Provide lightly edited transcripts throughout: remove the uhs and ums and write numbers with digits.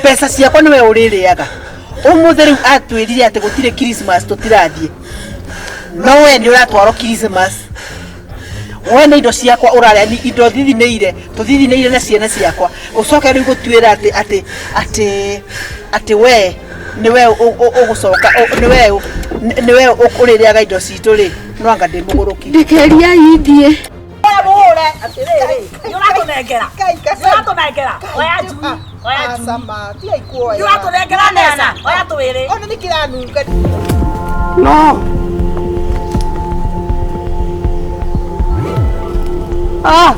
Mbeca ciakwa nĩwe ũrĩrĩaga. Ũmũthĩ rĩu atwĩrire atĩ gũtirĩ Christmas tũtirathiĩ. No we nĩ ũratwarwo Christmas. We nĩ indo ciakwa ũrarĩa, ni indo thithinĩire, tũthithinĩire na ciana ciakwa. Ũcoke rĩu gũtuĩra atĩ atĩ atĩ atĩ we nĩwe ũgũcoka nĩwe nĩwe ũrĩrĩaga indo citũ rĩ, no anga ndĩ mũgũrũki. Ndekeriai thiĩ. Mũhũre atĩrĩrĩ. Nĩũratũnengera. Nĩũratũnengera. Oya njui. Oya njui. Nĩũratũnengera mbeca. Oya twĩrĩ. Ona nĩ kĩranunga. No. Ah.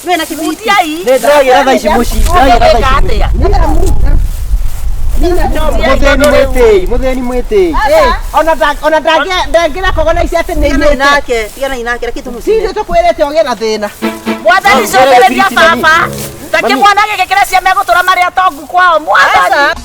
Wena kibiriti. Mutiai. Ndĩragĩra thaa ici mũciĩ, ndĩragĩra thaa ici mũciĩ. Mũthĩni mwĩtĩi, mũthĩni mwĩtĩi. Ona ona ndangĩra kogona ici atĩ nĩ Tigana imĩte. nake, tigana nake, reke tũmũcine. Tithuĩ tũkwĩrĩte ũgĩe na thĩna. Mwathani No, cokereria ngere kibiriti. baba. Reke mwana gĩkĩ kĩrĩa cia megũtũra marĩ atongu kwao. Mwathani.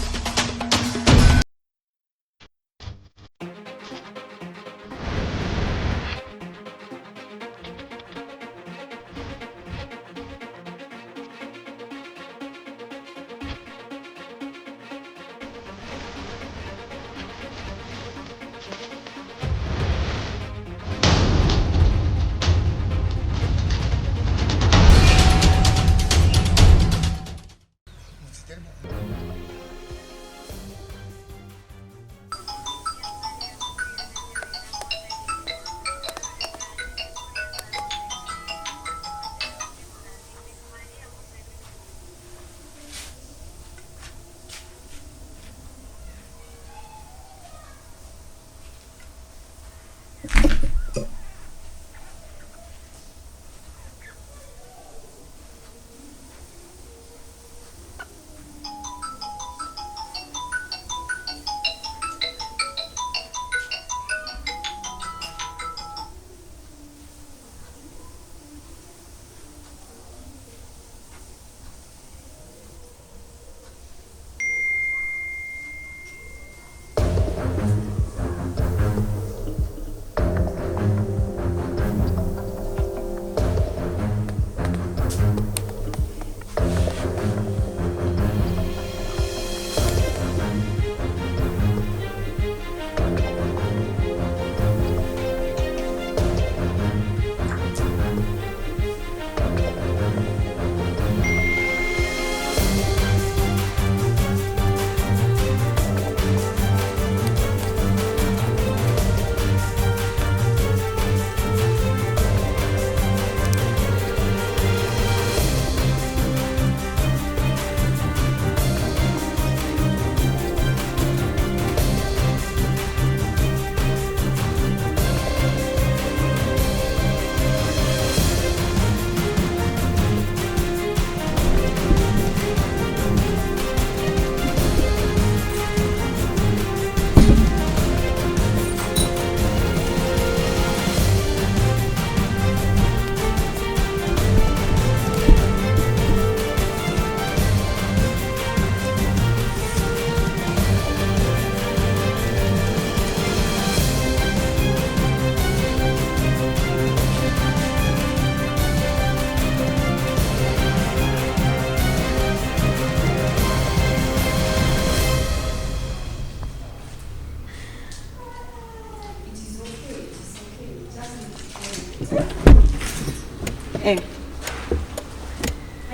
Eh.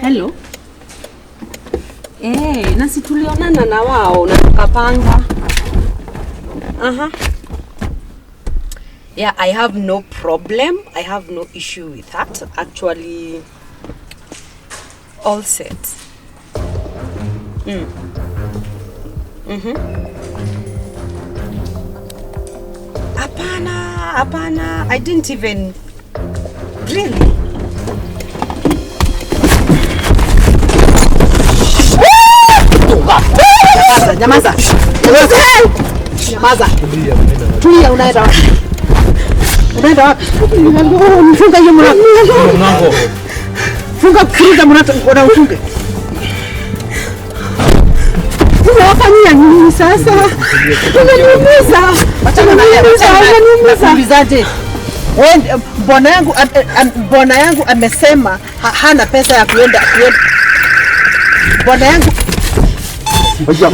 Hello. Eh, na si tulionana na wao na tukapanga. Aha. Yeah, I have no problem. I have no issue with that. Actually, all set. Hapana, hapana. I didn't even really. Nyamaza, nyamaza. Nyamaza. Tulia, unaenda wapi? Unaenda wapi? Funga hiyo mlango. Mlango. Funga kuruza mlango na ufunge. Unawafanyia nini sasa? Unaniumiza. Wachana na yeye. Unaniumiza, unaniumiza. Nakuulizaje? Wewe Bwana yangu bwana yangu amesema hana pesa ya kuenda. Bwana yangu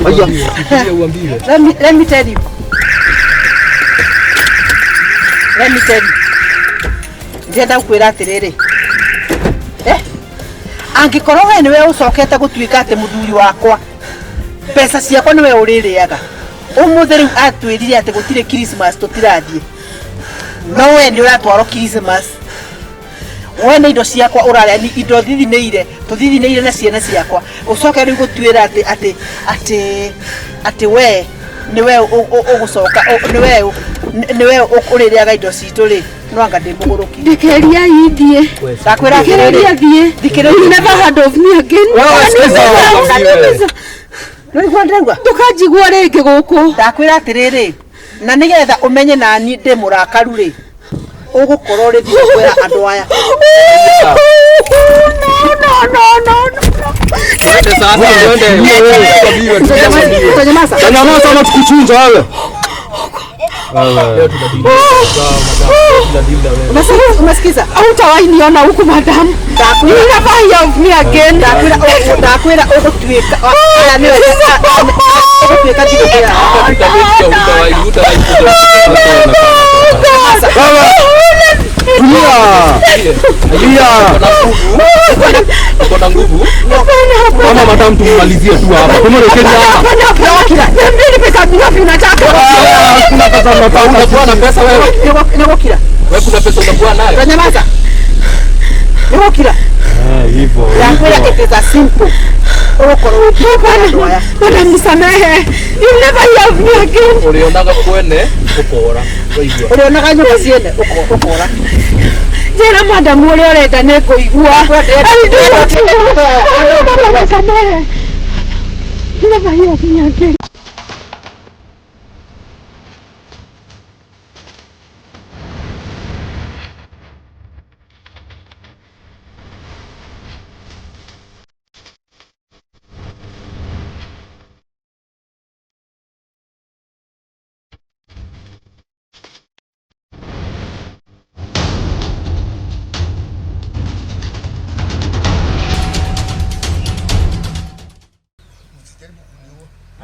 Aya. Let me tell you. Let me tell you. Ndĩrenda gũkwĩra atĩrĩrĩ. Angĩkorwo we nĩwe ũcokete gũtuĩka atĩ mũthuri wakwa, mbeca ciakwa nĩwe ũrĩrĩaga. Ũmũthĩ rĩu atwĩrire atĩ gũtirĩ Christmas tũtirathiĩ. No we nĩ ũratwarwo Christmas. We nĩ indo ciakwa ũrarĩa, ni indo thithinĩire, tũthithinĩire na ciana ciakwa. Ũcoke rĩu gũtuĩra atĩ we nĩwe ũgũcoka, nĩwe ũrĩrĩaga indo citũ rĩ, no anga ndĩ mũgũrũki. Ndekeria ithiĩ. Ndakwĩra atĩrĩrĩ. Ndekeria thiĩ. Thikĩrĩria. You never heard of me again. Wewe sikiza. Unaniumiza. Nĩwaigua ndĩraigua? Ndũkanjigua rĩngĩ gũkũ. Ndakwĩra atĩrĩrĩ, na nĩgetha ũmenye nani ndĩ mũrakaru rĩ, ũgũkorwo rĩthiĩ kwĩra andũ aya. No, no, no, no, no. Twende sasa, twende. Utanyamaza? Tanyamaza ama tukuchinja wewe. Umesikiza? Hautawahi niona huku madam. You never hear of me again. Ndakwĩra ũgũtuĩka aya nĩwe ũgũtuĩka ndigũkwĩra. Tulia. Tulia. Uko na nguvu? Kama madam tumalizie tu hapa. Tumrekebishe hapa. Hapana, niambie ni pesa ngapi unataka? Kuna pesa unataka. Unakuwa na pesa wewe? Nĩgũkira. Wewe kuna pesa unakuwa nayo? Utanyamaza? Nĩgũkira. Hivyo. Ndakwĩra it is a simple. Ũgũkorwo ũgĩkĩra andũ aya. Madam nisamehe. You never hear of me again. Ulionaga kwene ukora. Waigua. Ũrĩonaga nyũmba ciene ũkora. Njĩra madam ũrĩa ũrenda nĩ ngũigua. I do what you want. Madam nisamehe. You never hear of me again.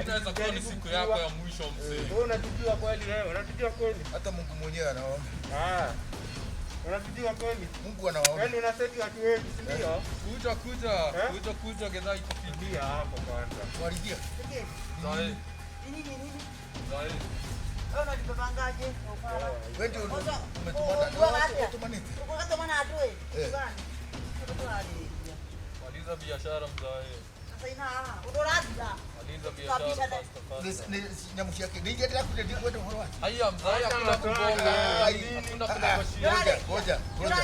Inaweza kuwa ni siku yako ya mwisho mzee. Wewe unatujua kweli wewe? Unatujua kweli? Hata Mungu mwenyewe anaona. Ah. Unatujua kweli? Mungu anawaona. Yaani unaseti watu wengi, si ndio? Kuja kuja, kuja kuja gedha ikufikia hapo kwanza. Waligia. Zae. Nini? Zae. Wewe unalipangaje? Wewe ndio umetumana. Ukatumana adui. Maliza biashara mzae. Sasa ina udoraza. Maliza biashara. Ni nyamushi yake. Ni ndio kuja ndio kwenda horo. Haya mzae hakuna kubonga. Hakuna kunegotiate. Ngoja. Ngoja.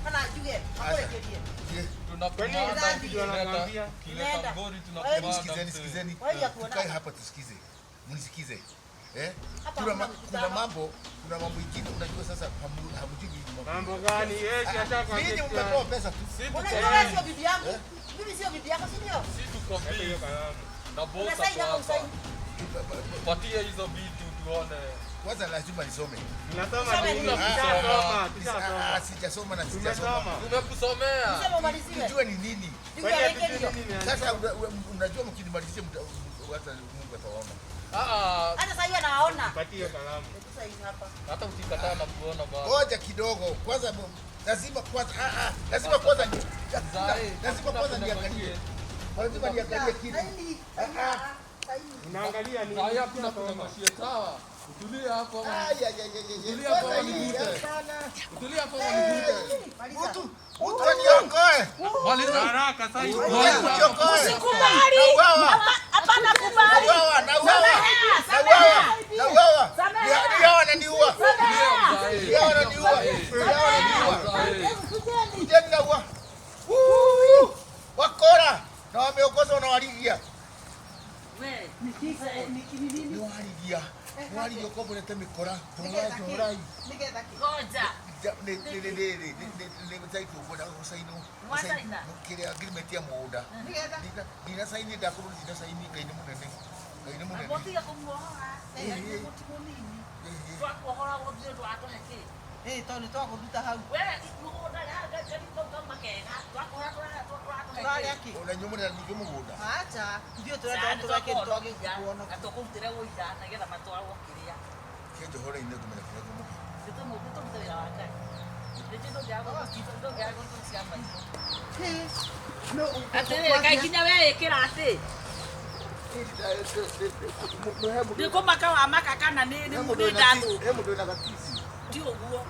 Kana juge. Akorekerie. Tunakumanda. Kileta ngori tunakumanda. Sikizeni, sikizeni. Tukae hapa tusikize. Mnisikize. Kuna mambo, kuna mambo ingine unajua sasa hamjui mambo gani? Yeye hata Ninyi mmetoa pesa tu. Unajua wewe sio bibi yangu. Mimi sio bibi yako, si ndio? Si tuko bibi. Na bosa hapa. Patia hizo vitu tuone. Kwanza lazima nisome. Unasoma nini? Tusoma, tusoma. Sijasoma na sijasoma. Tumekusomea. Sema umaliziwe. Tujue ni nini. Sasa unajua mkinimalizia hata Mungu atawaona. Hata sasa hivi anaona. Patie kalamu. Sasa hivi hapa. Hata ukikataa na kuona baba. Ngoja kidogo. Kwanza lazima kwanza lazima kwanza lazima kwanza niangalie. Lazima niangalie kitu. Unaangalia nini? Haya kuna kunegotiate sawa. Utulie hapo. Utulie hapo nikute. Utulie hapo nikute. Mtu mtu aniokoe. Maliza haraka sasa. Usikubali. Hapana kubali. Na uawa. Na uawa. Ni hawa wananiua. Ni hawa wananiua. Ni hawa wananiua. Kujeni na uawa. Wakora na wameokoza na waligia. We, ni waligia. Waligia kwa mbona mikora. Tunaona Nigetha ngoja. Ni ni kwenda gucainwo kiria agreement ya mugunda ndina saini ndakorwo ndina saini Ngai nĩ mũnene Ngai nĩ mũnene Mũtiga kũmuohora nĩ mũnini twakuohora gũthiĩ ndwatũhe kĩ Eh, to nĩ twakũruta hau. We mũgũnda makega twakũra Tũrarĩa kĩ? Ona inyuĩ mũrenda ningĩ mũgũnda. Acha, ithuĩ tũrenda tũreke twagĩkuona. Na tũkũrutĩre ũira nĩgetha matwarwo kĩrĩa. Kĩnjohore-inĩ ngũmenya kĩrĩa ngũmũhe. Nĩtũmũrute wĩra wa Ngai. Rĩngĩ ndũngĩaga gũtũcia maitho. Atĩrĩrĩ, kaĩ nginya we ĩkĩra atĩ nĩ kũmaka wa maka kana nĩ ndatũ. He mũndũ wĩna gatici. Ti ũguo.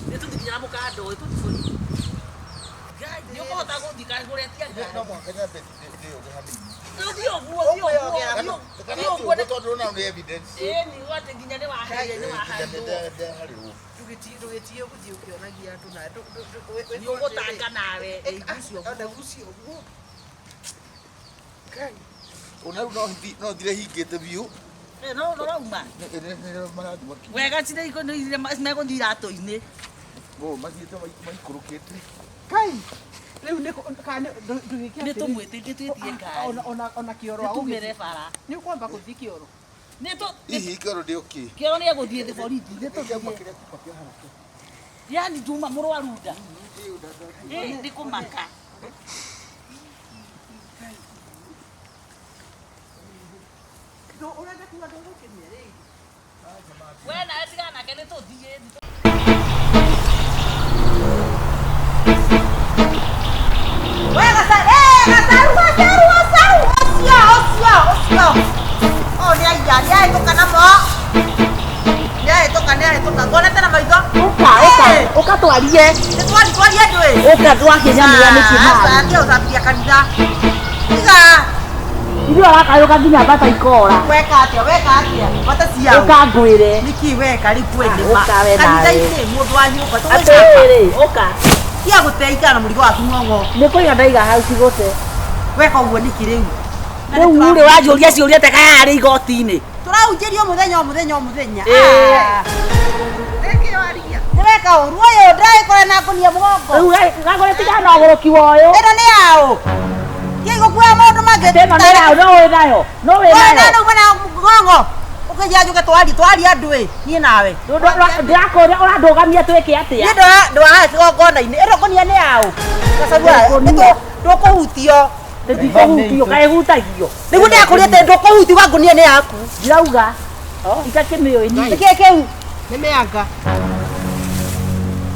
Nĩ tũthikinya na mũkanda ũyũ tũtibũri. Ngai, nĩ ũkũhota gũthiĩ kũretia ngari. No mũhaka nyambe ndĩyoge hanini. Thiĩ ũguo, thiĩ ũguo, thiĩ ũguo. Tondũ na nĩ evidence. Ĩĩ nĩ atĩ nginya nĩ waheire, nĩ wahairwo. Ndeharirwo. Ndũgĩtige gũthiĩ ũkĩonagia andũ na Nĩ ũgũtanga nawe, ĩgucio. Ona gucio ũguo. Ngai. Ona rĩu no thire hingĩte biũ. No ũrauma. Marathiĩ makinya. Wega cirĩ megũthiĩ iratũ-inĩ. Mathiĩte maikũrũkĩte. Ngai. Rĩu nĩ kana ndũgĩke Nĩ tũmwĩtĩtie twĩtie ngari. Ona kĩoro Nĩtumĩre bara. Nĩ ũkwamba gũthiĩ kĩoro. Hihi kĩoro ndĩ okay. Kĩoro nĩ egũthiĩ thĩ borithi. Nĩ tũthiĩ. Yani nduma mũrwaru nda. Ĩ nĩ kũmaka. Ũrenda kuga ndũgũkĩmia rĩngĩ. We nawe tigana nake nĩ tũthiĩ. We gacaru, gacaru, gacaru, ũcio, ũcio, ũcio. Oh, nĩ aiya, nĩ ahĩtũka namo. Nĩ ahĩtũka, nĩ ahĩtũka. Nguonete na maitho. Ũka, ũka, ũka twarie. Nĩ twari, twarie ndũĩ. Ũka twakĩnyanĩra nĩkĩ marĩ. Aca, tiga gũcambia kanitha. Tiga. Ithuĩ ũrakayũka nginya mbata ikora. Weka atĩa, weka atĩa. Mbata ciao. Ũka ngwĩre. Nĩkĩ weka rĩu kwĩ nĩma. Ũka we nawe. Kanitha-inĩ mũndũ wa nyũmba. Atĩrĩrĩ, ũka. Tiga gũte ikara na mũrigo waku ng'ong'o. Nĩ kũiga ndaiga hau cigũte. Weka ũguo nĩkĩ rĩu? Rĩu rĩ wanjũria ciũria ta kaya arĩ igoti-inĩ. Tũrahunjĩrio mũthenya o mũthenya o mũthenya. Nĩ weka ũru ũyũ ndĩragĩkora na ngũnia mũgongo. Rĩu gagũre tigana na ũgũrũki wa ũyũ. Ĩno nĩ yaũ? Kĩ gũkuoya maũndũ mangĩ. Ĩno nĩ yaũ, no wĩ nayo. No wĩ nayo. Ũyũ nauma na mũgongo. Ũkĩnjĩra njũke twarie, twarie andũ ĩ, niĩ nawe. Ndĩrakũria ũrandũgamia twĩke atĩa? Niĩ ndwahaha kĩgongona-inĩ. Ĩno ngũnia nĩ yaũ? Gacagua, ndũkũhutio. Ndikũhutio, kaĩ hutagio. Nĩguo ndĩrakũria atĩ ndũkũhutio wa ngũnia nĩ yaku. Ndirauga. Itakĩmĩũĩ niĩ. Nĩkĩĩ kĩu? Nĩ mĩanga.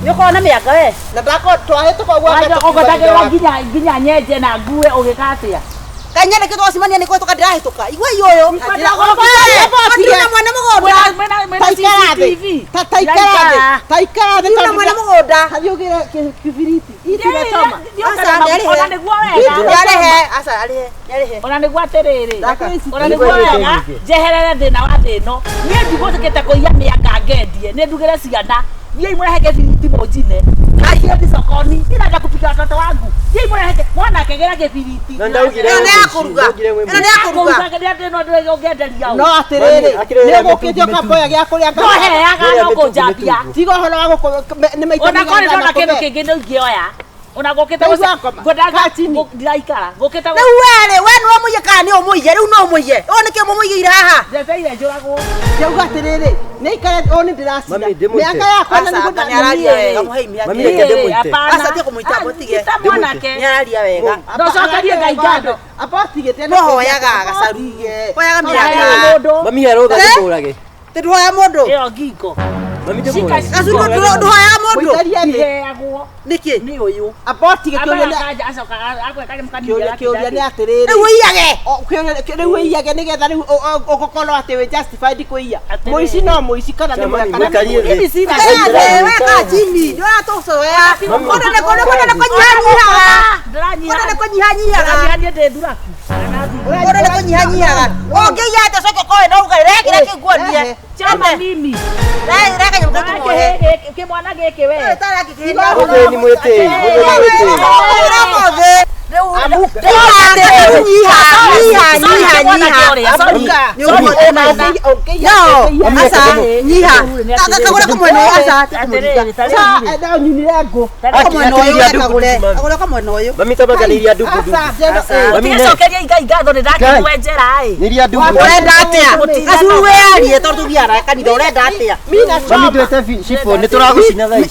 Nĩ ũkoragwo na mĩanga we? Na ndako twahĩtũka ũguo Ũgotagĩrĩra nginya nyenje na ngue ũgĩka atĩa? Kainya nĩkĩo twacemania nĩ kũhĩtũka ndĩrahĩtũka. Igua ũyũ. Ndĩrahĩtũka mwene mũgũnda. Taikara thĩ. Taikara thĩ. Taikara thĩ. Ndĩna mwene mũgũnda. Hathiĩ ũgĩre kĩbiriti. Itiracoma. Aca nĩarĩhe. Ona nĩguo wega. Nĩarĩhe. Aca arĩhe. Nĩarĩhe. Ona nĩguo atĩrĩrĩ. Ona nĩguo wega. Njeherere thĩna wa thĩ ĩno. Niĩ ndigũkĩte kũiya mĩanga ngendie. Nĩ ndugĩre ciana. Niĩ imũrehe kĩbiriti mũnjine. Thiĩ sokoni. Ndirenda kupika watoto wangu. Thiĩ imũrehe mwana akĩgĩra kĩbiriti. Na ndaugire Ĩno nĩ ya kũruga. Ĩno nĩ ya kũruga. Ĩno No atĩrĩrĩ, nĩ ũgũkĩte ũkamboya gĩa kũrĩa No heaga no kũnjambia. Tiga ũhoro wa gũkũ nĩ maita Ona korĩ ndona kĩndũ kĩngĩ nĩ ingĩoya. Ona ngũkĩte ndiraikara. Ngũkĩte Rĩu we rĩ, we nĩwe mũiye kana nĩ ũmũiye? Rĩu no ũmũiye. Ũũ nĩkĩo mũmũigĩire haha? Njetereire njũragwo. Ndauga atĩrĩrĩ, nĩ ikare ũũ nĩ ndĩracina. Mĩaka yakwa na nĩguo nĩararia wega, mũhei mĩaka. Mami reke ndĩmũite. Aca tiga kũmũita mũtige. Ita mwanake. Nĩararia wega. Ndũcokerie Ngai ngatho. Abotigĩte Mũhoyaga gacaru. Hoyaga mĩaka. Mami he rũtha ndĩmũrage. Tĩ ndũhoya mũndũ. Ĩyo ngingo. Mami ndĩmũrage. Gacaru ndũhoyaga mũndũ. Mũikarie thĩ. Iheagwo. Nĩkĩ? Nĩ ũyũ. Abotige kĩũria kĩũria nĩ atĩrĩrĩ. Rĩu ũiyage. Rĩu ũiyage nĩgetha rĩu ũgũkorwo atĩ wĩ justified kũiya. Mũici no mũici kana nĩ mwega kana nĩ Mũikarie thĩ. Ikara thĩ, we kaa chini. Ndũratũcoya. Mũndũ nĩ kũnyihanyihaga. Mũndũ nĩ kũnyihanyihaga. Ndĩranyiha ndĩ thuraku. Mũndũ nĩ kũnyihanyihaga. Ũngĩiya atĩa ũcoke ũkoe no uge rehe kĩrĩa kĩu nguonie. Chama mimi. Rehe kanyamũ kau tũmuohe. Kĩmwana gĩkĩ we. Ũyũ tarangĩkĩhĩnia. Mũthĩni mwĩtĩi, mũthĩni mwĩtĩi. Ũmũthĩ. Rĩu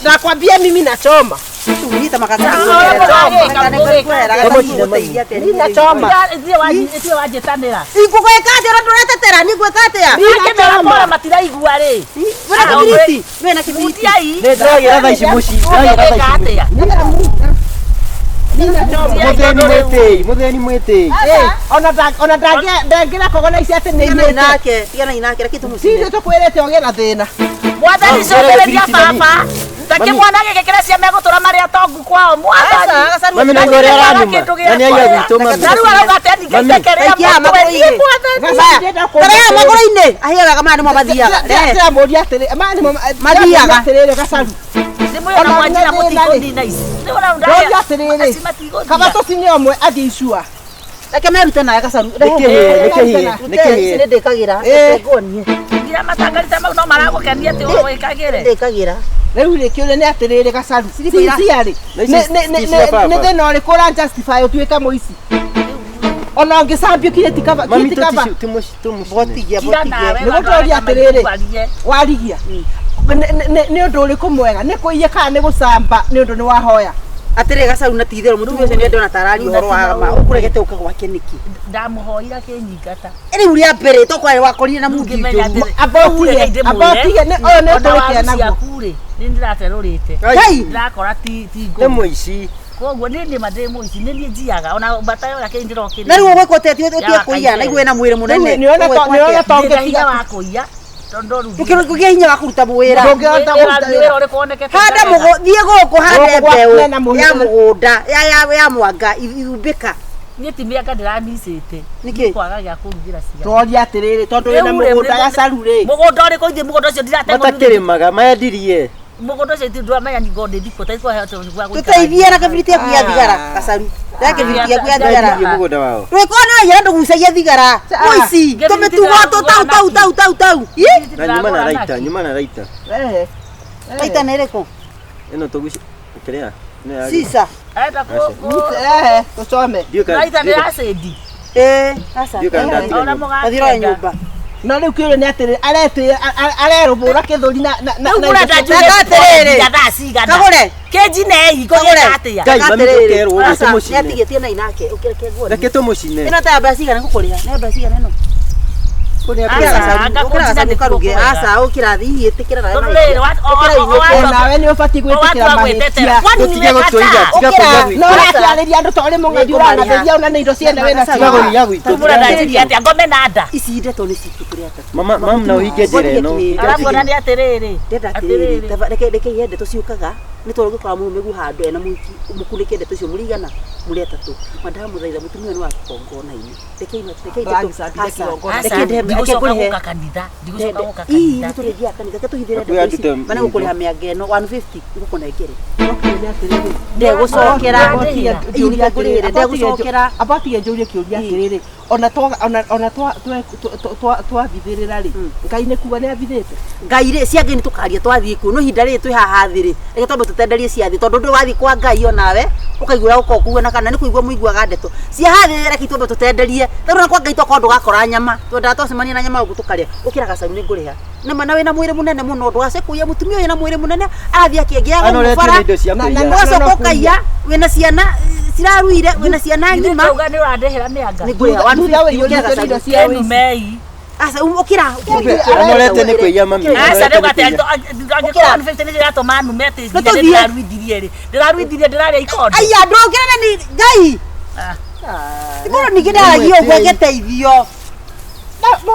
Nakwambia mimi nachoma. Take mwana gĩkĩra cia megũtũra marĩ atongu kwao mwathani. Mami na ngore aranuma. Na nĩ aiya gwitũ mami. Na rĩu arauga atĩ ningĩtekerea mũtwe niĩ mwathani. Terea magũrũ-inĩ. Ahiaga maya nĩmo mathiaga. Ndĩramũria atĩrĩ, maya nĩmo mathiaga atĩrĩrĩ gacaru. Ona mwanjira mũtikũnina ici. Ndoria atĩrĩrĩ, kaba tũcine ũmwe athiĩ icua. Reke merute nawe gacaru. Nĩkĩhĩe. Nĩ ndĩkagĩra. Reke nguonie. Ngira matangarita mau no maragũkenia atĩ wĩkagĩre. Ndĩkagĩra. Rĩu rĩ kĩũria nĩ atĩrĩrĩ gacaru. Sincerely, nĩ thĩna ũrĩkũ ũra justify ũtuĩke mũici? Ona ũngĩcambio kinya ti kaba. Mami Botigia botigia. Nĩguo ndĩroria atĩrĩrĩ, warigia. Nĩ ũndũ ũrĩkũ mwega? Nĩ kũiya kana nĩ gũcamba nĩ ũndũ nĩ wahoya? Atĩrĩ gacaru na ti itherũ mũtumia ũcio nĩendona ta araria ũhoro wa ma ũkũregete ũka gwake nĩkĩ? Ndamũhoira kĩnyingata. Rĩu rĩa mbere tokorwo wakorire na mũndũ njũru. Abotige nĩ ũyũ nĩ ũtũrĩke naguo. Nĩ ndĩraterũrĩte. Ndĩrakora ti ngũrũ. Nĩ mũici. Koguo nĩ nĩ ndĩ mũici nĩ niĩ njiaga ona mbata yo yake ndĩrokĩrire. Na rĩu ũgwĩka atĩa ũtige kũiya na igue na mwĩrĩ mũnene. Nĩona ta ũngĩtiga hinya wa kũiya. Ndũkĩgĩa hinya wa kũruta wĩra. Handa thiĩ gũkũ hande mbeũ ya mũgũnda ya mwanga ithumbĩka. Niĩ ti mĩanga ndĩramicĩte. Nĩkĩ? Kwaga gĩa kũrugĩra ciana. Tworia atĩrĩrĩ tondũ wĩna mũgũnda gacaru rĩ. Mũgũnda ũrĩkũ ithuĩ mũgũnda ũcio ndirategwo. Matakĩrĩmaga mendirie. Mũgũnda ũcio ithuĩ ndũramenya ngo ndĩ thikũ ta ikũheo gwa gũikara. Tũteithie na kĩbiriti yaku ya thigara gacaru. Rehe kĩbiriti yaku ya thigara. Mũgũnda wao. Ndũgĩkorwo nĩ waiyara ndũgucagia thigara. Mũici tũmĩtugo tũtau tau tau tau tau. Na nyuma na raita, nyuma na raita. Rehe. Raita nĩ ĩrĩkũ? Ĩno tũguci kĩrĩa? Sisa. Arenda kũ Rehe tũcome. Raita nĩ acidi. Ĩĩ, aca. Ona Ũthiĩ nyũmba. No rĩu kĩũria nĩ atĩrĩrĩ aretĩ arerũbũra kĩthũri na na na atĩrĩrĩ thaa cigana. Kagũre. Kĩnjinei ngũgĩka atĩa? Ngai mami tũkerwo ũguo tũmũcine. Nĩatigĩtie na inake ũkĩreke nguonie. Reke tũmũcine. Ĩno ta mbeca cigana ngũkũrĩha? Nĩ mbeca cigana ĩno? Aca ũkĩra hihi ĩtĩkĩra nawe. Tondũ rĩrĩ nawe nĩ ũbatiĩ gwĩtĩkĩra mahĩtia. Tũtige gũtũiya, tiga kũiya gwitũ. No ũrakĩarĩria andũ ta ũrĩ mũng'athi ũranatheria ona nĩ indo ciene wĩna Tiga kũiya gwitũ. Mũrenda njĩke atĩa ngome na nda. Ici ndeto nĩ citũ tũrĩ atatũ. Mama mam na ũhinge njĩra ĩno. Aramuona nĩ atĩrĩrĩ. Ndenda atĩrĩrĩ, reke reke ihe ndeto ciũkaga nĩ tondũ ũngĩkora mũrũme handũ ena mũhiki mũkunĩke ndeto icio mũrigana mũrĩ atatũ. Mandamũthaitha mũtumia nĩ wa kĩgongona-inĩ. Reke reke ndeto ndigũcoka gũka kanitha, ndigũcoka gũka kanitha. Ii nĩtũrĩthiaga kanitha, reke tũhithĩre ndeto ici. Mana gũkũrĩha mĩanga ĩno 150 ngũkũnengere. Ndegũcokera. Ii nĩngũrĩhĩre ndegũcokera. Abatige njũrie kĩũria atĩrĩrĩ ona ona twabithĩrĩra rĩ Ngai nĩ kuga nĩ abithĩte. Ngai rĩ cia Ngai nĩ tũkaria twathiĩ kuo no ihinda rĩrĩ twĩ haha thĩ rĩ reke twambe tũtenderie cia thĩ tondũ ndũĩ wathiĩ kwa Ngai onawe ũkaigua ũkorwo kuga na kana nĩ kũigua mũiguaga ndeto cia haha thĩ reke twambe tũtenderie tondũ na kwa Ngai tokorwo ndũgakora nyama twendaga twacemania na nyama ũguo tũkarĩa ũkĩra gacaru nĩ ngũrĩha na mana wĩna mwĩrĩ mũnene mũno ndũgace kũiya mũtumia ũyũ na mwĩrĩ mũnene arathiĩ akĩengĩaga mũbara ũgacoka ũkaiya wĩna ciana ciraruire wĩna ciana ng'ima Ndauga nĩ ũrandĩhĩra mĩanga. Nĩ ngũrĩha 150 ũkĩra gacaru. Mei. Aca ũkĩra Anorete nĩ kũiya mami. Aca rĩu atĩ angĩkorwo 150 nĩ iratũma nume atĩ nginya ndĩraruithirie rĩ. Ndĩraruithirie ndĩrarĩa ikondo. Aiya ndũkĩra na nĩ Ngai. Mũndũ ningĩ ndaragia ũguo ngĩteithio.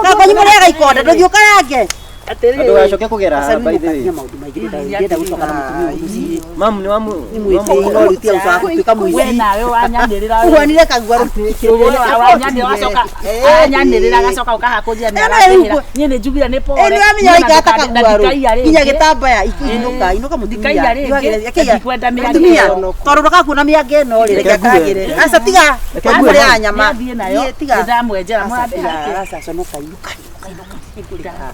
Na kwanyu mũrĩaga ikonde ndũthiĩ ũkarange. Atĩrĩrĩ. Ndũgacoke kũgera haha by the way. Maũndũ maingĩ ndĩrenda gũcoka na mũtumia ũyũ mũciĩ. Mamu nĩ wamu. Nĩ mwĩtĩi no rĩu tiga gũcoka gũtuĩka mũici. We nawe wanyanĩrĩra. Ũhuanire kagua Wanyanĩrĩra wacoka. Wanyanĩrĩra agacoka ũkaha kũnjĩra nĩ arandĩhĩra. Niĩ nĩ njugire nĩ pole. Ĩ nĩ wamenya waikara ta kaguarũ. Nginya gĩtambaya inũka inũka mũtumia. Ndikaiya rĩngĩ. Ndikwenda mĩanga Mũtumia ĩno. tondũ ndũgakuona mĩanga ĩno rĩ reke akagĩre. Aca tiga. Reke ngue. Kũrĩa nyama. Nĩathiĩ nayo. Thiĩ, tiga. Nĩndamwenjera Aca mũrandĩha tiga, kĩ? aca conoka inũka inũka inũka. Nĩngũrĩha.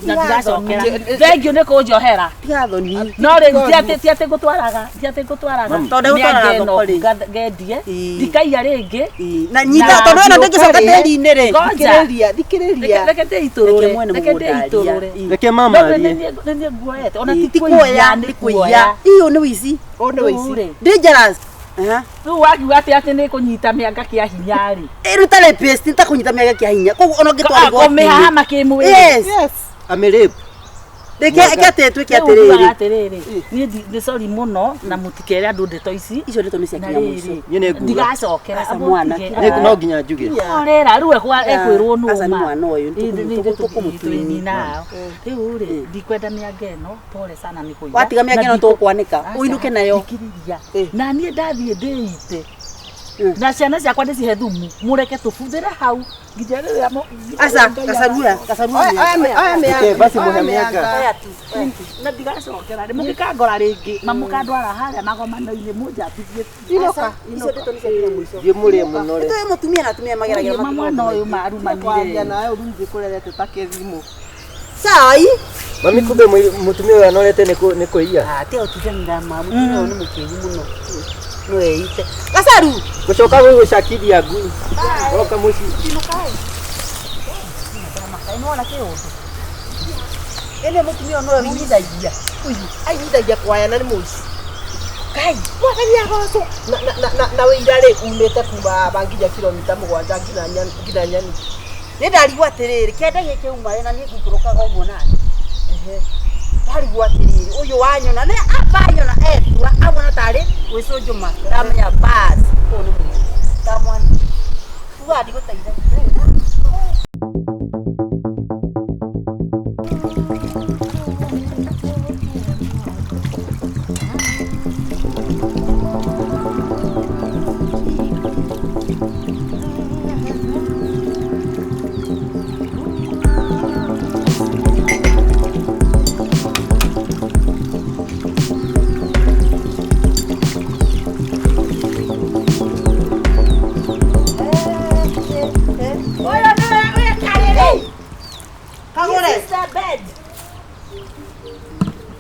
Na ndiracokera. Thengiũ nĩ kũnjohera. Tiga thoni. No rĩu ti atĩ ti atĩ ngũtwaraga ti atĩ ngũtwaraga. Tondũ ndegũtwaraga Mĩanga ĩno thoko rĩ. ngendie. Ĩĩ. Ndikaiya rĩngĩ. Na nyita tondũ ĩno ndĩngĩcoka tĩri-inĩ rĩ. Ngoja. Thikĩrĩria, thikĩrĩria. Reke ndĩitũrũre. Reke mwene Reke mũgũnda arie. ndĩitũrũre. Reke mama arie. Nĩ niĩ nguoete. Ona Ĩĩ, ti ti kũiya kuoya, nĩ nĩ kuoya. kũiya. Iyo nĩ ũici. Ũyũ nĩ ũici. Dangerous. Aha. Rĩu wakiuga atĩ atĩ nĩ kũnyita mĩanga kĩa hinya rĩ. Ĩruta rapist nĩ ta kũnyita mĩanga kĩa hinya. Koguo ona ũngĩtwara igoti-inĩ. Kũmĩhahama kĩmwĩrĩ. Yes. Amĩrape. Reke reke atĩ twĩke Rĩu ngugaga atĩrĩrĩ. atĩrĩrĩ niĩ nĩ sorry mũno na mũtikere andũ ndeto ici Icio ndeto nĩ cia na kinya mũico. rĩrĩ Niĩ nĩ nguga. ndigacokera Aca mwana, Nĩ- No nginya njuge. orera rĩu ekwĩrwo nũ Aca nĩ ma. mwana ũyũ, Ĩ, tũkũmũtwini. nao rĩu rĩ ndikwenda mĩanga ĩno pole sana nĩ kũiya Watiga mĩanga Na ĩno tũkwanĩka, Aca, ũinũke nayo. thikĩrĩria. Na niĩ ndathiĩ ndĩite Mm. na ciana ciakwa ndĩcihe thumu mũreke tũbuthĩre hau nginya rĩrĩa Aca, gacarua, gacarua. Reke basi mũhe mĩanga. Na ndigacokera rĩ mũngĩkangora rĩngĩ mamũkandwara harĩa magomano-inĩ mũnjambithie Inoka. Icio ndeto nĩ cia kinya mũico. Thiĩ mũrĩe mũno rĩ. Nĩ mũtumia na atumia mageragĩra Ma mwana ũyũ marumanire Kwaria nawe ũrungi kũrerete ta kĩthimo. Cai. Mami kumbe mũtumia ũyũ anorete nĩ nĩ kũiya. Ah, tiga gũtindanĩra ma mũtumia ũyũ nĩ mũkĩgu mũno. No eite. Gacaru. Gũcoka gũgũcakithia ngui. Oka mũciĩ. Nĩwona kĩũndũ. Ĩno mũtumia ũyũ nowe ũinyithagia. Ũyũ ainyithagia kwaya na nĩ mũici. Kai. Mwathani agocwo. Na wĩira rĩ umĩte kuma haha nginya kilomita mũgwanja nginya Nyani. Nĩ ndarigwo atĩrĩrĩ, kĩanda gĩkĩ uma rĩ na niĩ ngũikũrũkaga ũguo nani. Ndarigwo atĩrĩrĩ, ũyũ wanyona nĩ amba anyona etua amona tarĩ gwĩcũnjũma. Ndamenya bas. Ũyũ nĩ mũici. Ndamwana. Ugaga ndigũteithagia. Ũyũ nĩwe wĩkarĩrĩ. Kagũre. This is the bed.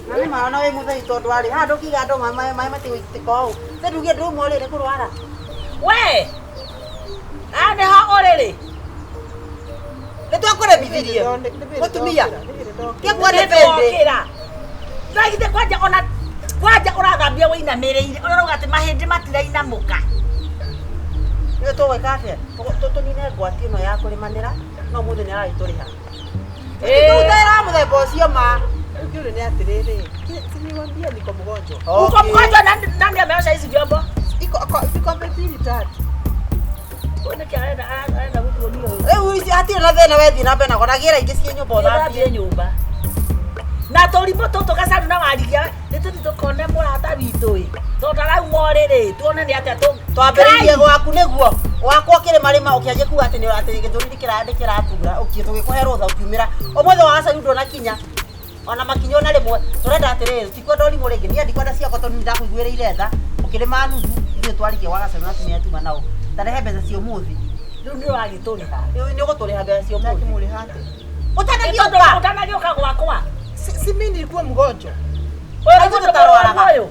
Na nĩ ma ona wĩ mũthei tondũ arĩ haha ndũkiuga andũ maĩ matigũitĩka ũũ. Te ndugie ndũmwe rĩ nĩ kũrwara. We haha nĩho ũrĩrĩ. Nĩ twakũremithirie. Mũtumia. Kĩkuo nĩ bĩndĩ. Nĩndokĩra. Ndagithĩ kwanja ona kwanja ũrathambia wĩinamĩrĩire ũrauga atĩ mahĩndĩ matirainamũka. Nĩ tũgwĩka atĩa? Tũnine ngwati ĩno ya kũrĩmanĩra no mũthĩ nĩ aragĩtũrĩha. Ĩĩ. Tũgũtera mũthemba ũcio ma. Rĩu kĩũria nĩ atĩrĩrĩ, si niwaambia niko mgonjwa. Uko mgonjwa nani ameosha hizi vyombo? Iko vikombe mbili tatu. Huyu nĩkĩ arenda arenda gũtuonia ũyũ. Rĩu ici hatirĩ na thĩna wethiĩ na mbere na gĩra ingĩ ciĩ nyũmba ũthambie. Ũthambie nyũmba. Na tũrimũ tũtũ gacaru na warigia nĩ tũthiĩ tũkone mũrata witũ ĩ. Tondũ arauma ũrĩrĩ tuone nĩ atĩa Twambĩrĩirie gwaku nĩguo wakwa ũkĩrĩmarĩma ũkĩanjia kuga atĩ nĩ atĩ gĩthũri nĩ kĩratura ũkiĩ tũgĩkũhe rũtha ũkiumĩra ũmũthĩ wa gacaru ndũnakinya ona makinya ona rĩmwe tũrenda atĩrĩrĩ tutikwenda ũrimũ rĩngĩ niĩ ndikwenda ciakwa tondũ nĩndakũiguĩrĩire tha ũkĩrĩma nuthu ithuĩ twarikie gwa gacaru na atumia tuma nao tarehe mbeca cia ũmũthĩ Rĩu nĩ ũragĩtũrĩha. Rĩu nĩ ũgũtũrĩha mbeca cia ũmũthĩ Ndakĩmũrĩha atĩa? ũtanagĩũka Ũtanagĩũka gwakwa. Si mimi nilikuwa mgonjwa. Ũyũ nĩ Aitũ mũndũ tũtarwaraga. mũrwaru ũyũ.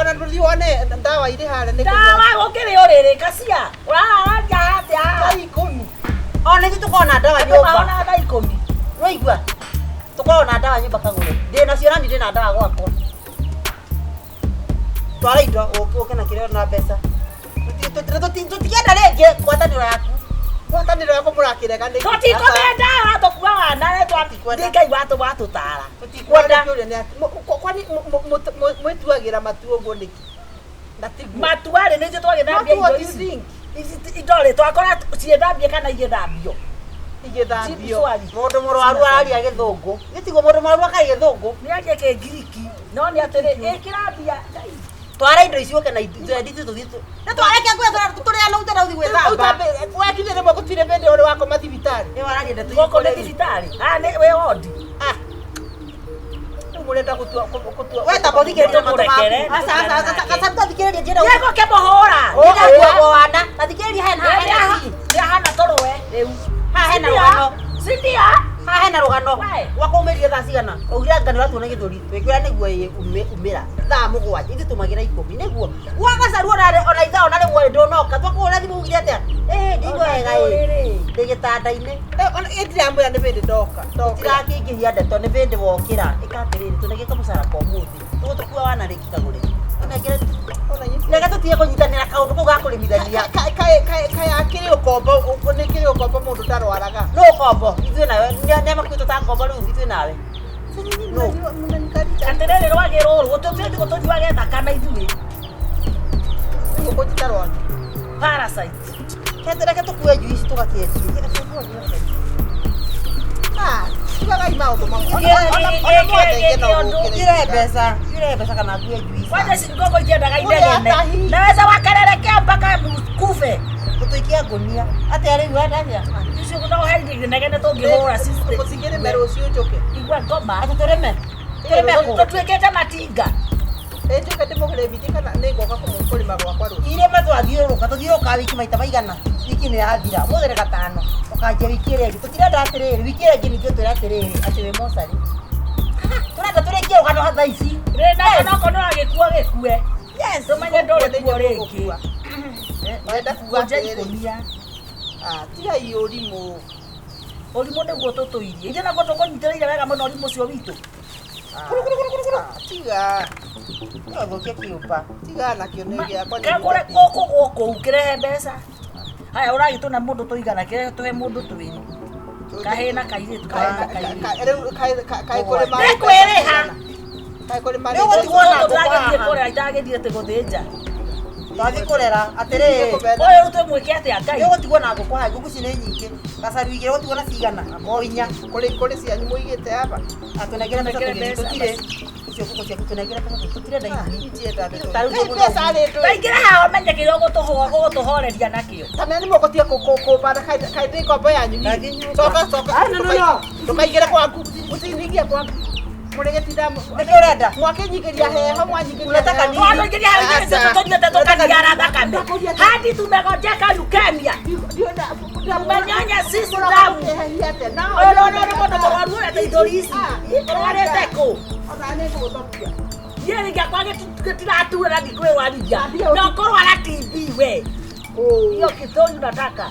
Ona ndũthiĩ wone ndawa irĩ harĩa nĩ Ndawa gũkĩrĩ ũrĩrĩ kacia. Ũraranja atĩa? Thaa ikũmi. ona ithuĩ tũkoragwo na ndawa Andũ nyũmba mahona thaa ikũmi. Nĩwaigua? Tũkoragwo na ndawa nyũmba kagũre. Ndĩ nacio nani ndĩ na ndawa gwakwa. Twara indo ũke na kĩrĩa na mbeca. Tũtikenda rĩngĩ ngwatanĩro yaku. Ngwatanĩro yakwa mũrakĩrega nĩkĩ? Tũtikũmĩenda ũratũkua wana nĩ Ngai watũtara. Tũtikwenda. Kwani mwĩtuagĩra matua ũguo nĩkĩ? Na tiguo. Matua rĩ nĩ ithuĩ twagĩthambia Not indo what you ici. think. Ici indo rĩ twakora ciĩthambie kana igĩthambio. Igĩthambio. Mũndũ mũrwaru araria gĩthũngũ. Gĩtigwo mũndũ mũrwaru akaria gĩthũngũ. Nĩ arie kĩngiriki no nĩ atĩrĩ ĩkĩra mbia Ngai. Twara indo ici ũke na twendi tũthiĩ. Nĩ twareke ngũya tũrĩa na ũtenda ũthiĩ gwĩthamba. Wekinyire rĩmwe gũtirĩ hĩndĩ ũrĩ wakoma thibitarĩ. Nĩ wararia ndeto Gũkũ nĩ thibitarĩ. Ah nĩ wĩ wondi. Ah. Rĩu mũrenda gũtua gũtua. We tamba ũthikĩrĩrie matũ maku. Tũmũrekere. Aca aca aca aca tũthikĩrĩrie njĩra. Nĩ ngũkĩmũhũra. Ndĩrakuagwo wana. Tathikĩrĩria hena Nĩ hena. ahana tũrũe rĩu. Haha hena rũgano. Si ndio? Haha hena rũgano. We. Wakũmĩrie thaa cigana? Augire anga nĩ ũratuona gĩthũri. Twĩkwĩra nĩguo ĩ umĩra. Thaa mũgwanja. Ithuĩ tũmagĩra ikũmi. Nĩguo. Gwagacaru ona ithaa ona rĩmwe ndũnoka. Twakũhũra thimũ ugire atĩa? Ĩ ndĩigua wega ĩ. Ndĩ gĩtanda-inĩ. Ona ndiramwĩra nĩ hĩndĩ ndoka. Tũtirakĩingĩhia ndeto nĩ hĩndĩ wokĩra. Ĩka atĩrĩrĩ tũnenge kamũcara ka ũmũthĩ. Tũgũtũkua wana rĩngĩ kagũre. Tũnengere reke tũtige kũnyitanĩra kaũndũ kau ga kũrĩmithania. Kaĩ akĩrĩ ũkombo nĩ kĩrĩ ũkombo mũndũ ndarwaraga. Nũ ũkombo? Ithuĩ nawe nĩ makuĩtwo ta ngombo rĩu ithuĩ nawe. Nũ? Atĩrĩrĩ rwagĩ rũrũ tũthiĩ tũnyuage thakame ithuĩ. Ngũkũ ti rwagĩ. Parasite. Reke tũkue njuici tũgakĩendie. Reke tũkue njuici. Ah, tigagai maũndũ mamwe. Ona mwathengie no gũkĩrĩ. Yure mbeca, yure mbeca kana ngue njuici. Kwanza ngũkũ itiendaga inegene. Naweza wakererekea mpaka kufe. Tũtũikia ngũnia. Atĩa rĩu wenda atĩa? Icio no he inegene tũngĩhũra sister. Mũcingĩrĩme rũciũ njũke. Igua ngoma. Atĩ tũrĩme? Tũrĩme kũ? Tũtuĩkĩte matinga. Ĩ njuke ndĩmũrĩmithie kana nĩ ngoka kũrĩma gwakwa rũciũ. Irĩma twathiũrũrũka, tũthiũrũrũkaga wiki maita maigana. Wiki nĩ yathira. Ũmũthĩ nĩ gatano. Tũkanjia wiki ĩrĩa ĩngĩ. Tũtirenda atĩrĩrĩ, wiki ĩrĩa ĩngĩ ningĩ ũtwĩre atĩrĩrĩ, atĩ wĩ mocarĩ. Tũrenda tũrĩkie rũgano thaa ici. Rĩ na okorwo no gĩkuo gĩkue. Yes. Tũmenye ndũrĩ kuo rĩngĩ. Ũrenda kuga Kũnja atĩrĩrĩ. ikũnia. Ah, tigai ũrimũ. Ũrimũ nĩguo tũtũirie. Ithuĩ naguo tũkũnyitĩrĩire wega mũno ũrimũ ũcio witũ. Ah, tiga. Ũthũkie kĩũmba. Tiga nakĩo nĩ gĩakwa. Kagũre gũkũ gũkũ kĩrehe mbeca. Haya ũragĩtũna mũndũ tũigana kĩrehe tũhe mũndũ twĩrĩ. Kahĩĩ na kairĩtu, kahĩĩ na kairĩtu. Rĩu kaĩ kũrĩma. Nĩ kwĩrĩha. Kaĩ kũrĩma. Nĩ ũgũtigwo na ngũkũ Ndagĩthiĩ haha. kũrera itagĩthiĩte gũthĩnja. Twathiĩ kũrera atĩrĩrĩ. Ũyũ rĩu twĩmwĩke atĩa Ngai? Nĩ ũgũtigwo na ngũkũ haha, ngũkũ ici nĩ nyingĩ. Gacaru igĩrĩ ũgũtigwo na cigana? O inya. Kũrĩ cianyu mũigĩte aba. Atũnengere mbeca Tũnengere tũgĩthiĩ mbeca. tũtirĩ. Icio ngũkũ ciaku tũnengere mbeca tũtirenda ithuĩ. Itienda ndeto. Ta rĩu Kaĩ mbeca rĩ ndũĩ. Taingĩra haha ũmenye kĩrĩa ũgũtũhoreria nakĩo. Kana nĩ mũgũtiga kũmbana kaĩ ndĩ ngombo yanyu niĩ. Ndathiĩ nyũmba. Coka coka. Ah, no, no, no. Ndũkaingĩre gwaku. Mũtiningie gwaku. Mũrĩgĩtinda Nĩkĩ ũrenda? mwakĩnyingĩria heho mwanyingĩria Unataka heho. nini? Twathũingĩria hau ithuĩ tũnyuĩte tũkaniara thakame. Hadi tumegonjeka leukemia. Tumenyonya sisi damu. Ũyũ no nĩ mũndũ mũrwaru ũrĩa ta ithũri ici. Ũrwarĩte kũ? Niĩ rĩngĩ akwa gĩtiratura na ndikwĩrwarithia. Na ũkũrwara TB we. Hiyo kithũri unataka.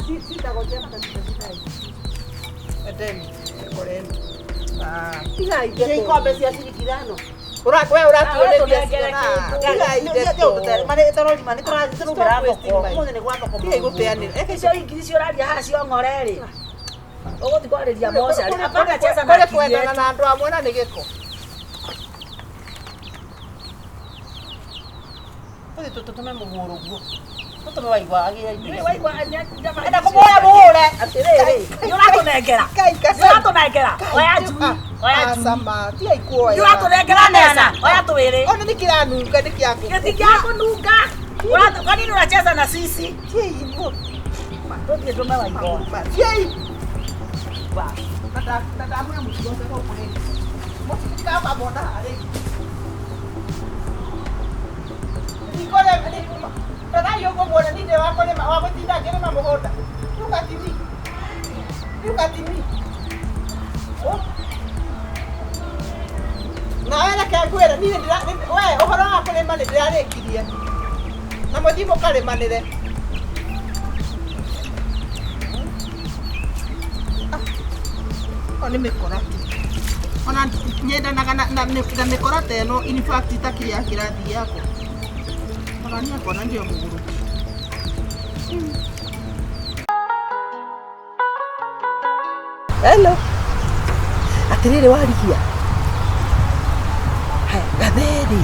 Iria ikombe cia ciringi ithano. We ũratuo nĩ mbia Tũnengere cigana? kĩndũ. Tigai ndeto. Tũrorima nĩ tũrathiĩ tũraumĩra thoko. Ũmũthĩ nĩ gwa thoko. Tigai gũteanĩra. Icio ingiri icio ũraria haha cio ng'ore rĩ. Ũgũthiĩ kwarĩria mocarĩ. Hapana cheza na Kũrĩ akili kwendana yetu. na andũ amwe na nĩ gĩko. Tũthiĩ tũtũme mũhũrũ guo. Tũtũme waigua agĩre indo Nĩ ici. waigua Enda kũmũhũra mũhũre. Atĩrĩrĩ, nĩ ũratũnengera. Kai Nĩ gacaru. ũratũnengera. Oya njui, oya njui. Acama, tigai kuoya. Nĩ ũratũnengera mbeca. Oya twĩrĩ. Ona nĩ kĩranunga nĩ kĩa ngũkũ. Gĩti kĩa kũnunga. Kwa nini unacheza na sisi? Tigai inyuĩ. Tũthiĩ tũme waigua. Tigai. Na ndamwĩra mũtigoce gũkũ rĩngĩ. Mũtikamamona haha rĩngĩ. Ndikũrĩma, rorai ũguo muone niĩ ndĩ wa kũrĩma, wa gũtinda ngĩrĩma mũgũnda. Look at me. Look at me. Oh. Nawe reke ngwĩre niĩ we ũhoro wa kũrĩma nĩ ndĩrarĩkirie. Na mũthiĩ mũkarĩmanĩre. O nĩ mĩkora tu. Ona nyendanaga na mĩkora ta ĩno in fact itakĩrĩ ya kĩrathi gĩakwa. Ona niĩ akona ndĩ o mũgũrũki. Hello. Atĩrĩrĩ warigia. Haya, gatheri.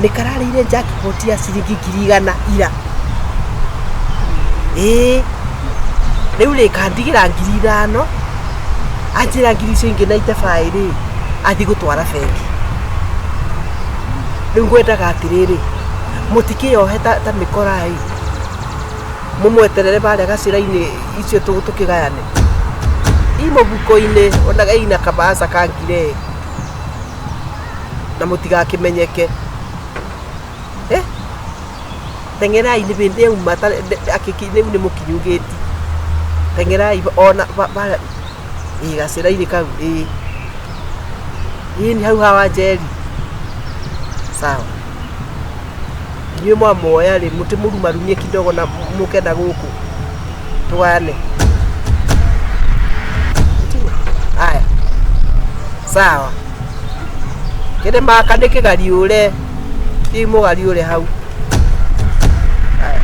Nĩ kararĩire jackpot ya ciringi 100,000 ira. Ĩĩ. Rĩu rĩ kandigĩra 5,000 anjĩra ngiri icio ingĩ na itebaĩ rĩ athiĩ gũtwara bengi. Rĩu ngwendaga atĩrĩrĩ mũtikĩyohe ta mĩkora ĩ mũmweterere barĩa gacĩra-inĩ icio tũkĩgayane i mũbuko-inĩ onaga ina kabaca ka ngire na mũtigakĩmenyeke. Eh? Teng'erai nĩ bĩndĩ yauma rĩu nĩ mũkinyu gĩti. Teng'erai ona barĩa ĩ gacĩra-inĩ kau ĩ ĩ nĩ hau hawa Njeri. Sawa. Inyuĩ mwamoya rĩ mũtimũrumarumie kidogo na mũke na gũkũ tũgayane. Aya. Sawa. Kĩrĩ maka nĩ kĩgariũre. Thiĩ mũgariũre hau. Aya.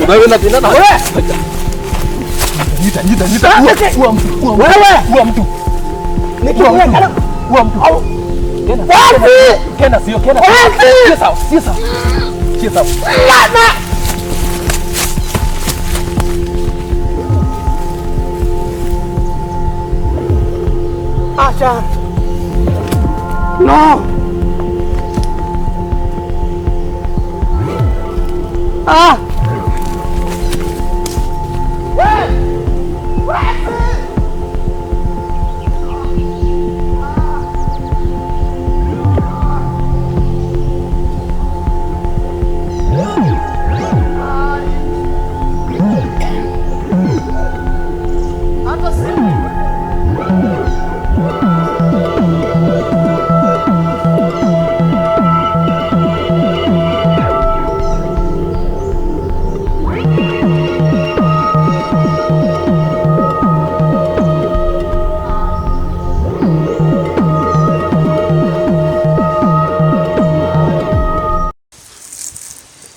Wewe na tena na wewe. Nyita nyita nyita. Ua mtu. Wewe. Ua mtu. Ua mtu. Kena. Kena sio kena. Sio sawa, sio sawa. Sio sawa. Acha. No. Ah.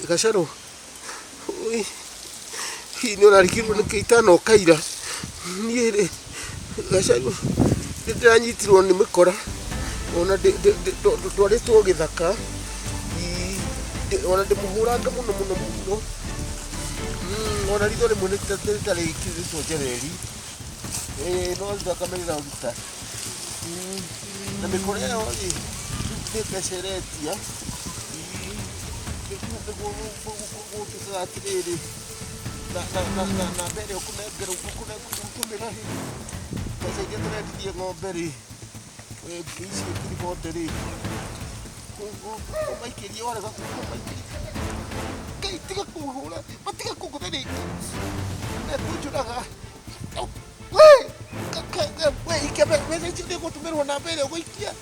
Gacaru hihi nĩ ũrarigirwo nĩ kĩitano ũkaira niĩ rĩ Gacaru nĩ ndĩranyitirwo nĩ mĩkora ona ndwarĩtwo gĩthaka ona ndĩmũhũranga mũno mũno mũno ona ritho rĩmwe rĩtarĩkĩrĩtwo njereri no thakame ĩraruta na mĩkora ĩyo rĩ nĩ mbeca ĩretia gũtuĩkaga atĩrĩrĩ na mbere ũkũnengera ũkũmĩra rĩ mbeca iria tũrendirie ng'ombe rĩ icio ngiri bote rĩ ũmaikĩrie warega kũmaikĩria Ngai tiga kũhũra matiga kũngũtha rĩngĩ mekũnjũraga we ikia mbeca icio nĩgũtũmĩrwo na mbere ũgũikia.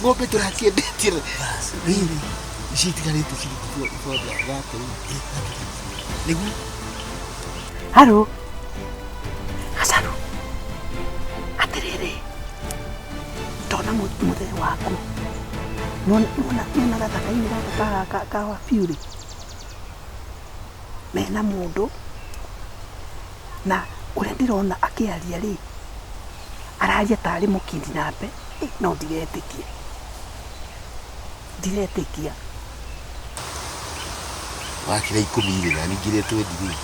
Ng'ombe tũrakĩendetie rĩrĩ ici itigarĩte ciringi thate nĩguo. Haro Gacaru atĩrĩrĩ ndona mũthee waku nona gathaka-inĩ gaka ka wabiũ rĩ mena mũndũ na ũrĩa ndĩrona akĩaria rĩ araria tarĩ mũkindinape no ndiretĩkia ndiretĩkia. Wakĩra 10 rĩ na ningĩ 20 rĩ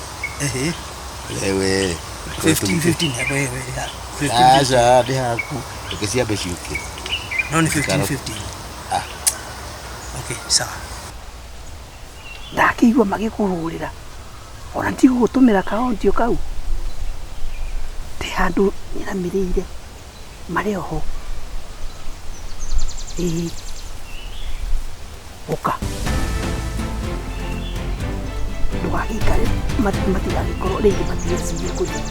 ewe 15 15 wewe aca nĩ haku reke ciambe ciũke no nĩ 15 15. Ah okay sawa. Ndakĩigua magĩkũhũrĩra ona ndigũgũtũmĩra kaondio kau ndĩ handũ nyiramĩrĩire marĩ oho ĩĩ ũka Ndũgagĩikare matigagĩkorwo rĩngĩ matigĩcirie kũthiĩ.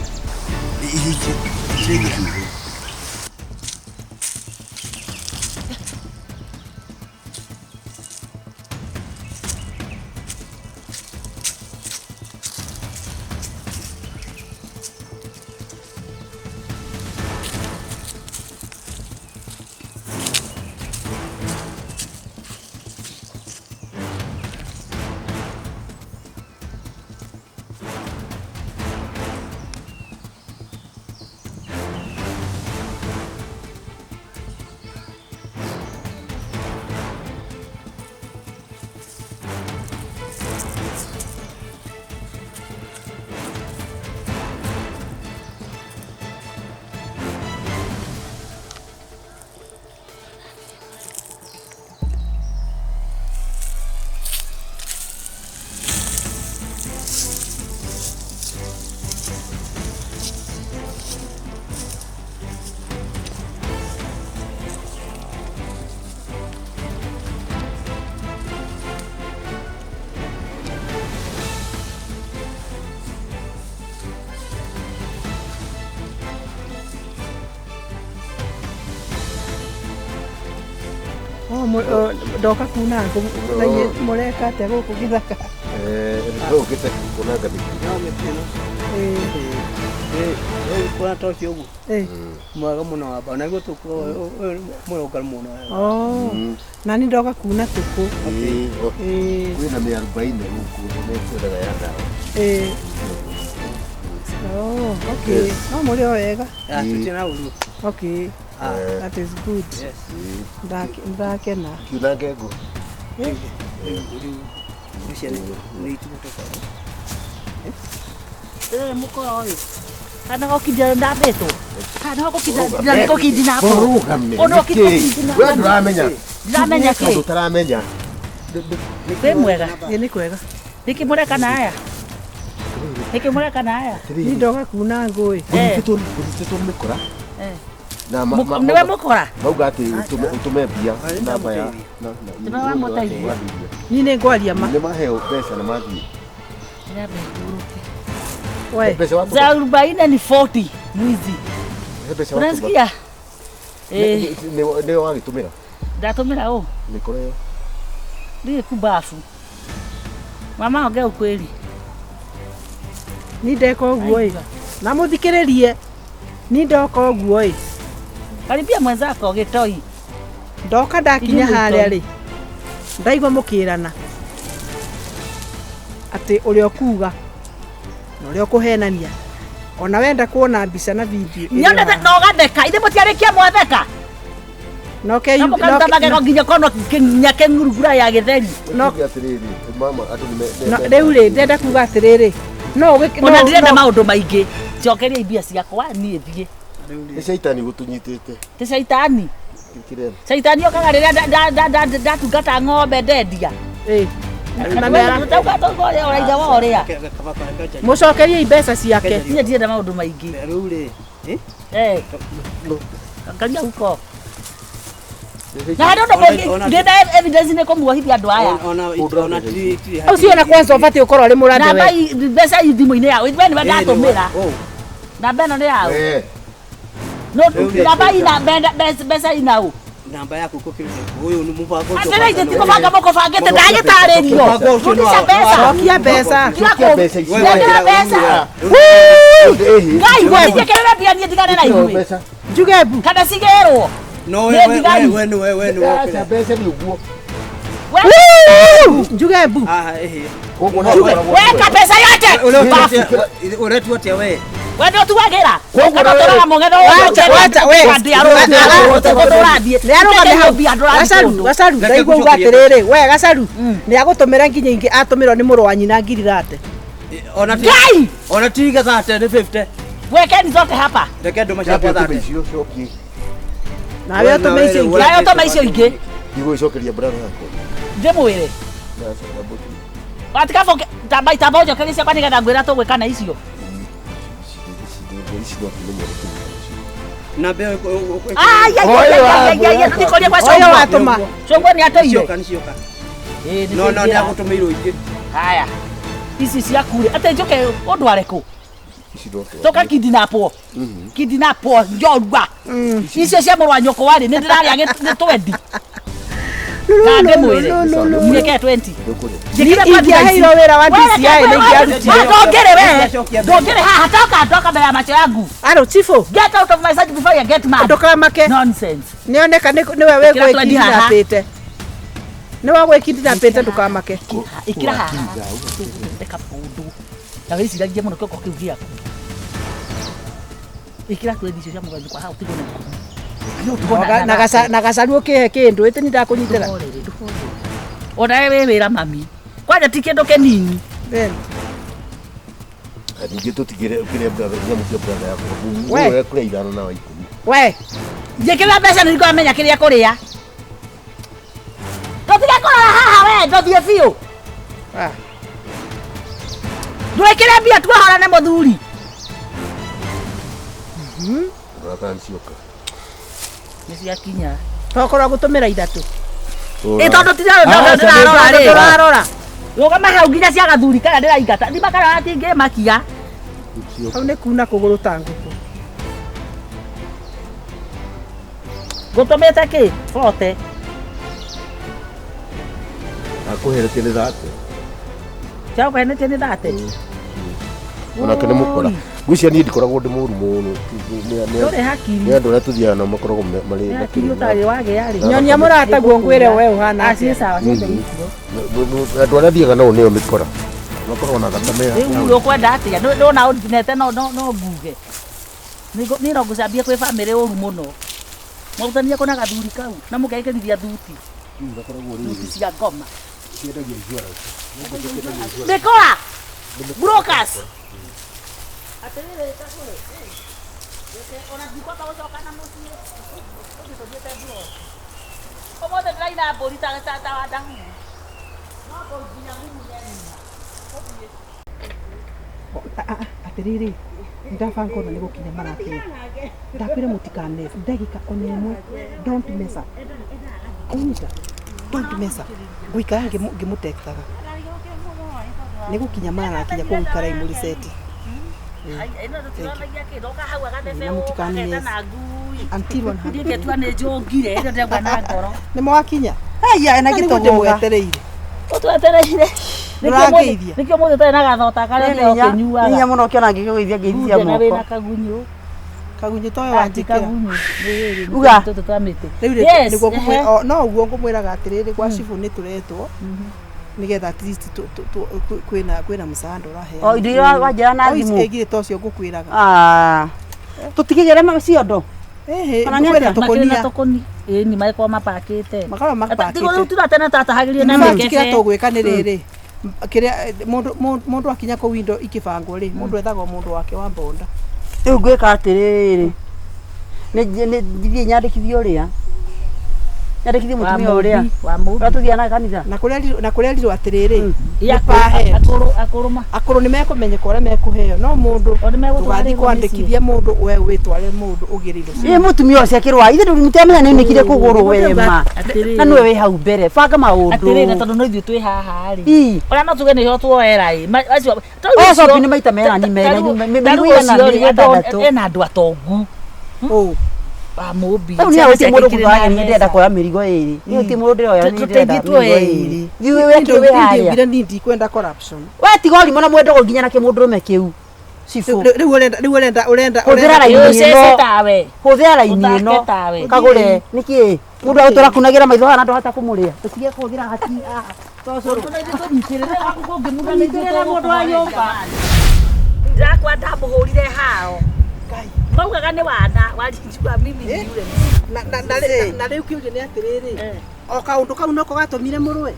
Ndoka kuna ngũ mũreka atĩa gũkũ gĩthaka? Ũkĩte kunanga mĩtĩ. Kuna ta ũcio ũguo mwega mũno wamba na guo mũrũngaru mũno. Na nĩ ndoka kuna tũkũ. Kwĩna mĩarubaine gũkũ nĩmekwendaga ya ndawa. Okay. No mũrĩ o wega. Tũtirĩ na ũru. Okay. That is good. Ndakena. Kiunange ngũ. Rĩrĩ mũkora ũyũ. Kana gũkindia ndambĩtwo. Kana gũkindia nĩgũkindi nako. Ũrũgame. We ndũramenya. Ndiramenya kĩ? Ũndũ ũtaramenya. Kwĩ mwega. Ĩ nĩ kwega. Nĩkĩ mũreka na aya? Nĩkĩ mũreka na aya? Ni ndoka kuna ngũ ĩ. Ngũnyitĩtwo nĩ mĩkora. Nĩwe mũkora? Mauga atĩ ũtũme mbia namba ya Nĩwe wamũteithia. Niĩ nĩ ngwaria ma. Nĩ maheo mbeca na mathiĩ. Za arobaini ni 40 mwizi. Unasikia? Nĩwe wagĩtũmĩra? Ndatũmĩra ũ? Mĩkora ĩyo. Ndiĩ kubafu. Mama ongea ukweli. Ni ndeka ũguo ĩ. Na mũthikĩrĩrie. Ni ndoka ũguo ĩ. Karibia mwenzako gĩtoi. Ndoka ndakinya harĩa rĩ. Ndaigua mũkĩrana atĩ ũrĩa ũkuga na ũrĩa ũkũhenania ona wenda kuona mbica na video nyonete no gatheka ithe mũtiarĩkia mwatheka no ke no mũkaruta magego nginya kono nginya kĩng'urugura ya gĩtheri no atĩrĩrĩ mama andũ nĩ rĩu rĩ ndenda kuga atĩrĩrĩ no ona ndirenda maũndũ maingĩ njokeria mbia ciakwa niĩ thiĩ. Nĩ caitani gũtũnyitĩte. Ti caitani. Caitani okaga rĩrĩa ndatungata ng'ombe ndendia. Mũcokerie mbeca ciake. Niĩ ndirenda maũndũ maingĩ. Rĩu rĩ. Angalia huko. Na harĩ ũndũ mũngĩ ndĩna evidence nĩ kũmuohithia andũ aya. Ũcio ona kwanza ũbatiĩ gũkorwo ũrĩ mũrathe we. Namba mbeca i thimũ-inĩ yaũ we nĩwe ndatũmĩra. Namba ĩno nĩ yaũ. No namba ina mbeca ina ũ. Namba yaku kũkĩrĩte ũyũ nĩ mũbango ũcio. Atĩrĩ ithe ti mũbango mũkũbangĩte ndagĩtarĩrio. Rudisha mbeca. Cokia mbeca. Cokia mbeca. Mbeca. Ngai gwĩtĩkĩrĩra mbia niĩ ndigane na inyuĩ. Njuge mbu. Kana cigĩrwo. No we we we we we we mbeca nĩ ũguo. Njuge mbu. Weka mbeca yote. Ũretua atĩa we? We nĩ ũtuagĩra. Kana ũtũraga mũng'etho Wacha we. Nĩarũgame hau. Gacaru, Gacaru, ndaigua uga atĩrĩrĩ, we Gacaru, nĩagũtũmĩra nginya ingĩ atũmĩrwo nĩ mũrũ wa nyina ngiri thate. Ona ti ona tiga thate nĩ 50. Wekeni zote hapa. Reke ndũma ciakwa thate. Icio cokie. Nawe ũtũme icio ingĩ. Nawe ũtũme icio ingĩ. Ndigũgĩcokeria brother yakwa. Ndĩmwĩre. Watikaboke tamba itamba ũnjokerie ciakwa nĩgetha ngwĩra tũgwĩka na icio. Na mbeo Ai ai ai ai ndikorie kwa Ũyũ watũma. Cũngwa nĩ atũire. Cioka nĩ cioka. No no nĩ agũtũmĩirwo ingĩ. Haya. Ici ciaku rĩ atĩ njũke ũndware kũ? Ici ndotwara. Toka kidnapwo. Kidnapwo njorua. Icio cia mũrũ wa nyũkwa rĩ nĩ ndĩrarĩa nĩ 20. Na ndĩmwĩre. Njĩke 20. Ingĩaheirwo wĩra wa DCI nĩ ingĩarutire. Ndũngĩrĩ we. Ndũngĩrĩ haha toka ndoka mbere ya macho yangu. Aro chifu. Get out of my sight before you get mad. Ndũkamake. Nonsense. Nĩoneka nĩwe Ĩkĩra twendi haha. wĩgwĩkindinapĩte. Nĩwe wĩgwĩkindinapĩte ndũkamake. Ikira haha. Reka maũndũ. Na wĩciragie mũno kĩongo kĩu gĩaku. Ikira twendi icio cia mũrũ wa nyũkwa haha ũtigwo na ikũmi. Na gacaru ũkĩhe kĩndũ ĩtĩ nĩ ndakũnyitĩra. Ona we wĩ wĩra mami. Kwanja ti kĩndũ kĩnini. Ningĩ tũtigĩre kĩrĩa brother nyamũ cia brother yakwa. We. We kũrĩa ithano na wa ikũmi. We. Njĩkĩrĩra mbeca nĩ ngamenya kĩrĩa kũrĩa. Tũtige kũrora haha we ndũthiĩ biũ. Ndwĩkĩre mbia tuohorane mũthuri. Rora kana nĩcioka. Nĩ ciakinya. Tokorwo gũtũmĩra ithatũ. Ĩ tondũ ndĩrarora rĩ. Tũrarora. Rũgama hau nginya cia gathuri karĩa ndĩraingata. Thima karĩa gatingĩmakia. Hau nĩ kuna kũgũrũ ta ngũkũ. Ngũtũmĩte kĩ? Bote. Akũheretie nĩ thate. Ciakũhenetie nĩ thate. Onake nĩ mũkora. Ngwĩciria niĩ ndikoragwo ndĩ mũru mũno. Ndũrĩ hakiri. Nĩ andũ arĩa tũthiaga nao makoragwo marĩ Nĩ hakiri ũtarĩ wagĩa rĩ. Nyonia mũrataguo ngwĩre we ũhana Ah, ciĩ sawa ciothe icio. Andũ arĩa thiaga nao nĩo mĩkora. Makoragwo na thakame. Rĩu ũkwenda atĩa? Ndona ũnete no no no nguge. Niĩ no ngũcambie kwĩ bamĩrĩ ũru mũno. Mwarutania kũ na gathuri kau na mũkekĩrithia thuti. Thuti cia ngoma. Ciendagia insurance. Mĩkora! Brokers! Atĩrĩrĩ Kabũrũ, reke ona ndikwamba gũcoka na mũciĩ. Ũthiĩ tũthiĩte mburoko. Ũmũthĩ ndĩraina mbũri ta ta ta Wandahuhu. No nginya ngumunye nyina. Ũthiĩ. Atĩrĩrĩ ndabanga ona nĩ gũkinya marakinya. Ndakwĩra mũtikane ndagĩka ona ĩmwe. Don't mess up. Ũnyita. Don't mess up. Ngũikara ngĩmũtektaga. Nĩ gũkinya marakinya kũu ikarai mũriceti. Ĩno tũtiranagia kĩ ndoka hau agathece Na mũtikane ũgaketa mess. na ngui. Until 100. Ndingĩtua nĩ njũngire ĩrĩa ndĩraigua na ngoro. Nĩ mwakinya? Haya, na Na nĩguo gĩtũgũga. ndĩmwetereire. Ũtwetereire. Ndũrangeithia. Nĩkĩo mũthĩ ũtarĩ na gathota karĩa ũkĩnyuaga. Hinya mũno ũkĩona ngĩkũgeithia ngeithia Ngunde na wĩna moko. kagunyũ. Kagunyũ toyo Ati wanjĩkĩra. kagunyũ. Nĩ Uga. tũtũ twa mĩtĩ. Rĩu Yes, nĩguo ehe. no ũguo ngũmwĩraga atĩrĩrĩ gwa cibũ nĩ tũretwo nĩgetha at least kwĩna kwĩna msaada ũraheana. O, indo iria wanjĩra na thimũ. Ĩngĩ ta ũcio ngũkwĩraga. Ah. Tũtikĩgere ciondo. Ĩhĩ, Kana nĩ kwĩna atĩa? Makĩrĩ na tũkũnia. tũkũni. Ĩĩ ni magĩkorwo mapakĩte. Makoragwo mapakĩte. Tigo rĩu tura tene tatahagĩria na In fact, mĩkebe. kĩrĩa tũgwĩka nĩ rĩrĩ kĩrĩa mũndũ akinya kũu indo ikĩbangwo rĩ mũndũ ethagwo mũndũ wake wa mbonda. Rĩu ngwĩka atĩrĩrĩ. Nĩ thiĩ nyandĩkithie ũrĩa. Nyandĩkithie mũtumia ũrĩa. Wa mũmbi. Ũrĩa tũthiaga nake kanitha. Na kũrĩa na kũrerirwo atĩrĩrĩ Ĩ, nĩ pahe akũrũ akũrũ ma. akũrũ nĩ mekũmenyeka ũrĩa mekũheo no mũndũ O nĩ megũtwarĩrwo ndũgathiĩ mĩciĩ. kwandĩkithia mũndũ we wĩtware mũndũ ũgĩre indo Ĩ mũtumia ũcio akĩrwara. Ithe mũtiramenya nĩ nĩkire kũgũrũ we ma. Atĩrĩrĩ. Na nĩwe wĩ hau mbere. Banga maũndũ. Atĩrĩrĩ na tondũ no ithuĩ twĩ haha rĩ. Ĩ. Ona no tuge nĩho tuoera ĩ. Acio O shopping nĩ maita merani mena mĩrigo igana mĩrigo ĩtandatũ. ena andũ atongu. Ũ. Wa mũmbi. Rĩu nĩ gũtirĩ mũndũ ngũtwara niĩ ndĩrenda kuoya mĩrigo ĩrĩ. Niĩ gũtirĩ mũndũ ndĩroya niĩ ndĩrenda Tũteithie mĩrigo tuoe ĩrĩ. Thiĩ wĩ kĩ wĩ harĩa. Ndingĩugire niĩ ndikwenda corruption. We tiga ũrimũ na mwendo nginya na kĩmũndũrũme kĩu. Cibũ. Rĩu ũrenda rĩu ũrenda ũrenda Hũthĩra raini Ũcece ĩno. tawe. Hũthĩra raini Ũthake ĩno. tawe. Kagũre. Nĩkĩ? Mũndũ agũtũra kunagĩra maitho haha na ndũhota kũmũrĩa. Tũtige kũhũthĩra hati haha. Tũcũrũ. Tũnyitĩrĩre mũndũ wa nyũmba. Ndakwa ndamũhũrire hao. Maugaga nĩ wana warinjua mimi ni yule. Na rĩu kĩũria nĩ atĩrĩrĩ o kaũndũ kau noko gatũmire mũrũe.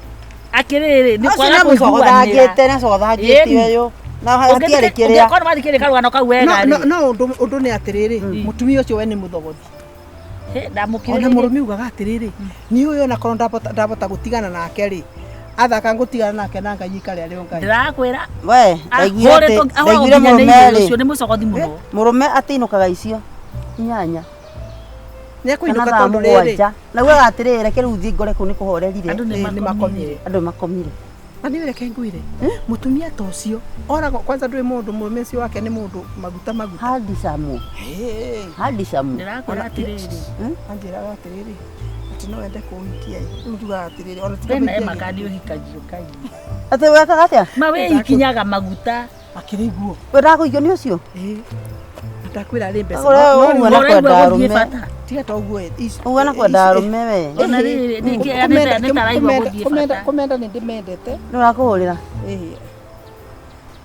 Akĩrĩrĩ nĩ Ũcio kwaga nĩ kũiguanĩra. mũcogothangĩte, nĩ acogothangĩte ũyũ. Na hatiarĩ kĩrĩa. Ũngĩkorwo wathikĩrĩria karũgano kau wega No rĩ. no ũndũ nĩ atĩrĩrĩ mũtumia ũcio we nĩ mũthogothi. Hĩ, ndamũkirĩrĩirie. Ona mũrũme ugaga atĩrĩrĩ niĩ ũyũ onakorwo ndabota gũtigana nake rĩ athaka ngũtigana nake na Ngai ikare arĩ o Ngai. Ndĩrakwĩra. We, ndaiguire atĩ ndaiguire mũrũme rĩ. Ũcio nĩ mũcogothi mũno. Mũrũme atĩinũkaga icio inyanya. Nĩ ekũinũka Kana thaa tondũ rĩrĩ mũgwanja. Na ugaga atĩrĩrĩ reke rĩu thiĩ ngore kũu nĩ kũhorerire. Andũ nĩ nĩ makomire. Andũ nĩ makomire. Na nĩ reke ngwĩre mũtumia ta ũcio oragwo kwanza ndũĩ mũndũ mũrũme ũcio wake nĩ mũndũ maguta maguta. Handsome. Handsome. Ndĩrakwĩra atĩrĩrĩ. Anjĩraga atĩrĩrĩ atĩ no wende kũhikia rĩu njugaga atĩrĩrĩ ona tiga Wena kũhikia makandi ũhikagio kaingĩ. Atĩ wekaga atĩa? Ma wĩikinyaga maguta. Akĩrĩ guo. We ndakũhikio nĩ ũcio? Ndakwĩra rĩ mbeca. Ũguo No rĩu na kwenda Ũraigua gũthiĩ arũme. bata. Tiga ta ũguo Ũguo na kwenda arũme we. Ona rĩrĩ nĩkĩ nĩ taraigua gũthiĩ bata. Kũmenda nĩ ndĩmendete. Nĩ ũrakũhũrĩra.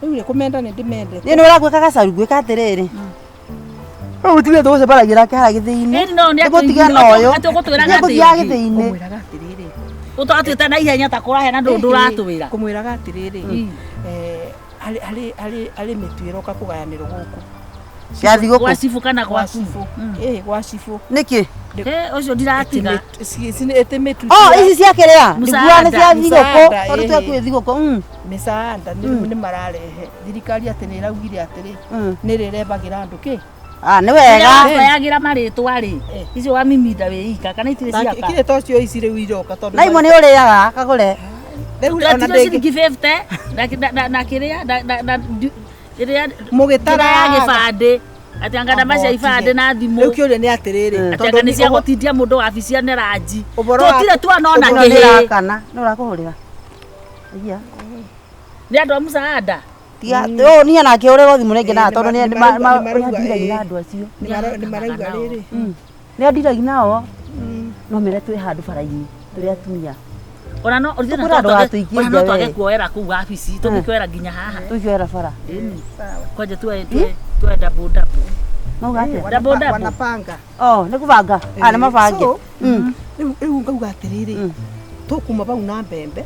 Rĩu rĩ kũmenda nĩ ndĩmendete. Niĩ nĩ ũragwĩka gacaru ngwĩka atĩrĩrĩ. Rĩu mũtumia tũgũcemanagia nake harĩa gĩthĩi-inĩ. Ĩni no nĩ Nĩngũtiga na ũyũ. atĩ ũgũtwĩraga Nĩngũthiaga atĩ gĩthĩi-inĩ. Kũmwĩraga atĩrĩrĩ. ũtwatwĩta na ihenya ta kũraheana ndũ ndũratwĩra. Kũmwĩraga atĩrĩrĩ. Harĩ mĩtu ĩroka kũgayanĩrwo gũkũ. Ya thigũkũ. Gwa cibũ kana Gwa gwaku. cibũ. Ĩĩ gwa cibũ. Nĩkĩ? Ũcio ndiratiga. Ĩtĩ mĩtu. Oh, ici cia kĩrĩa? Ndiguaga nĩ cia thigũkũ. Msaada, Tondũ ĩhĩ. twĩ thigũkũ. Mĩcaada nĩ mararehe. Thirikari atĩ nĩ ĩraugire atĩrĩ nĩ rĩrembagĩra andũ kĩ? Ah, nĩ wega. Wayagĩra marĩtwa rĩ. Icio wa mimida wĩ ika kana itirĩ ciaka. Kire to cio ici rĩu iroka tondũ. Na imwe nĩ ũrĩaga kagũre. Rĩu ona Tũratirio ndĩngĩ. ciringi 50 na kĩrĩa na ĩrĩa Mũgĩtara ya gĩbandĩ. Atĩ anga namba cia ibandĩ na thimũ. Rĩu kĩũria nĩ atĩrĩrĩ. Atĩ anga nĩ cia gũtindia mũndũ wabici ya Neranji. Ũhoro wa- Tũtirĩ tuona ona Ĩno nĩ kĩhĩ. ĩrakana. Nĩ ũrakũhũrĩra. Iya. Nĩ andũ a msaada. Tiga ũyũ niĩ nake ũrĩrwo thimũ rĩngĩ na tondũ nĩ nĩ ndiragia na andũ acio. Nĩ marauga rĩrĩ. Nĩ ndiragia nao. No mere twĩ handũ bara-inĩ tũrĩ atumia. Ona no Tũkwĩra andũ atũikie ona no nja twage we. kuoera kũu wabici tũngĩkĩoera nginya haha. Tũikĩoera bara. Ĩni. Kwanja tuoe tuoe double double. Mauga atĩa? Double double. Wanapanga. Oh, nĩ kũbanga. Ah, nĩ mabange. So, rĩu ngauga atĩrĩrĩ tũkuma bau na mbembe.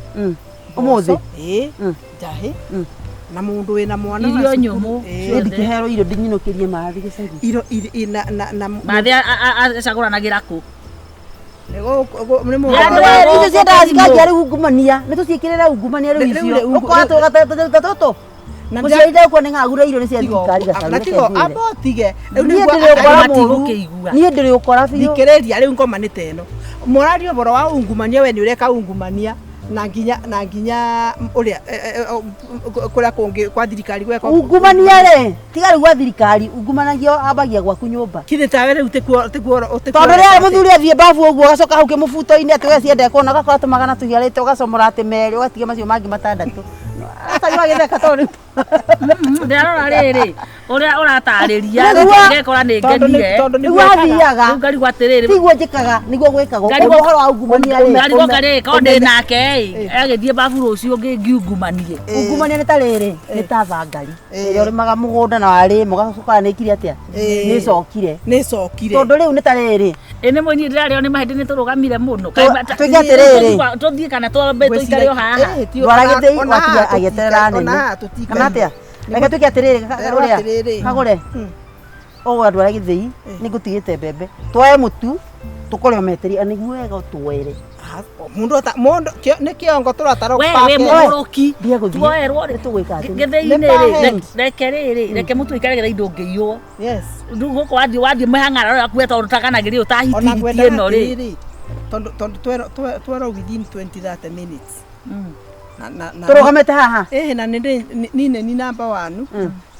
Ũmũthĩ. Ĩĩ. Njahĩ. Na mũndũ wĩna mwana wa Irio cukuru. nyũmũ. Ĩĩ. Ndingĩherwo irio ndinyinũkĩrie mathi gĩcagi. Irio na Mathi acagũranagĩra kũ? Nĩ mũndũ. Andũ a Icio gũkũ ciendaga thimũ. cikanjia rĩu ungumania. Nĩ tũciĩkĩrĩre ungumania rĩu Rĩu icio. rĩ, Ũkora tũtũ. Na Mũciari ndekuo nĩ ng'agura irio nĩ cia thirikari gacaru. Na tigo amba ũtige. Rĩu Niĩ nĩguo ndĩrĩ ũkora andũ mũru. matigũkĩigua. Niĩ ndĩrĩ ũkora biũ. Thikĩrĩria rĩu ngoma nĩ ta ĩno. Mũraria ũhoro wa ungumania we nĩ ũreka ungumania na nginya ũrĩa kũrĩa kũngĩ kwa thirikari gweka Ungumania rĩ tiga rĩu gwa thirikari ungumanagia ambagia gwaku nyũmba. Kithĩ tawe rĩu tikuo Tondũ rĩrĩa mũthuri athiĩ babu ũguo ũgacoka hau kĩmũbuto-inĩ atĩ we ciende kuona ũgakora tũmagana tũhiarĩte ũgacomora atĩ merĩ ũgatiga macio mangĩ matandatũ. Gacaru agĩtheka tondũ Ndĩrarora rĩrĩ ũrĩa ũratarĩria Nĩguo. ngekora nĩ ngenire. Nĩguo athiaga. Rĩu ngarigwo atĩrĩrĩ. Tiguo njĩkaga nĩguo gwĩkagwo. Ngarigwo- Ũhoro wa ungumania rĩ. Ngarigwo karĩ korwo ndĩ nake ĩ agĩthiĩ babu rũciũ ngiungumanie. Ungumania nĩ ta rĩrĩ nĩ ta thangari ĩrĩa ũrĩmaga mũgũnda na warĩma ũgacoka nĩ ĩkire atĩa nĩ ĩcokire nĩ ĩcokire tondũ rĩu nĩ ta rĩrĩ Ĩ nĩ mũini ndĩrarĩo nĩ mahĩndĩ nĩ tũrũgamire mũno. Twĩke atĩrĩrĩ. Tũthiĩ kana twambe tũikare o haha. Ndwara gĩthĩi watiga agĩeterera nene kana atĩa reke twĩke atĩrĩrĩ Nderwo atĩrĩrĩ. kagũre ũgũga ndwara gĩthĩi nĩ ngũtigĩte mbembe twoe mũtu tũkore o meteria nĩguo wega ũtwoere Mũndũ mũndũ nĩ kĩongo tũratara We wĩ mũgũrũki. Ndiye gũthiĩ. Tuoerwo rĩ. Tũgwĩka atĩ. Gĩthĩi-inĩ Nĩ rĩ parent. reke rĩrĩ reke mũtu ũikare getha indo ũngĩiywo. Yes. Rĩu gũkũ wathiĩ mĩhang'ara yaku tondũ takanagĩrĩ Ona ũtahitihiti ngwendaga ĩno rĩ. atĩrĩrĩ tondũ twerwo within 20 30 minutes. Tũrũgamĩte haha. Ĩhĩ na nĩ nĩ ni namba 1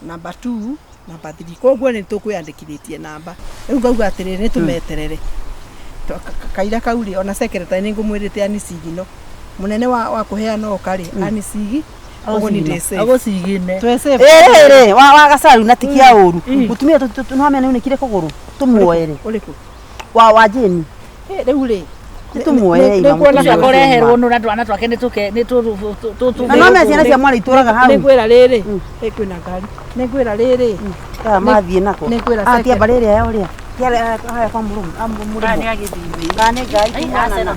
namba 2 namba 3 koguo nĩ tũkwĩandĩkithĩtie namba rĩu ngauga atĩrĩrĩ nĩ tũmeterere kaira kau rĩ ona secretary nĩ ngũmwĩrĩte anicigino mũnene wa kũheana ũka rĩ anicigi ũguo nĩ ndĩ safe. Agũcigine. Twĩ safe. Ĩrĩ wa gacaru na tikia ũru mũtumia no amenya nĩ unĩkire kũgũrũ tũmuoere Ũrĩkũ? wa Jane Rĩu rĩ tũmuoere nĩ kuona Ũcio kũreherwo nũ na twana twake nĩ tũke nĩ tũ Na no me ciana cia mwana itũraga hau. Nĩ ngwĩra rĩrĩ kwĩna ngari nĩ ngwĩra rĩrĩ Aya mathiĩ nako. Nĩ ngwĩra Ah, tia mbarĩ ĩrĩa ya ũrĩa. Tia haya kwa mũrũmu. Ah, mũrũmu. Nĩ agĩthiĩ. Kana nĩ ngari kumana na.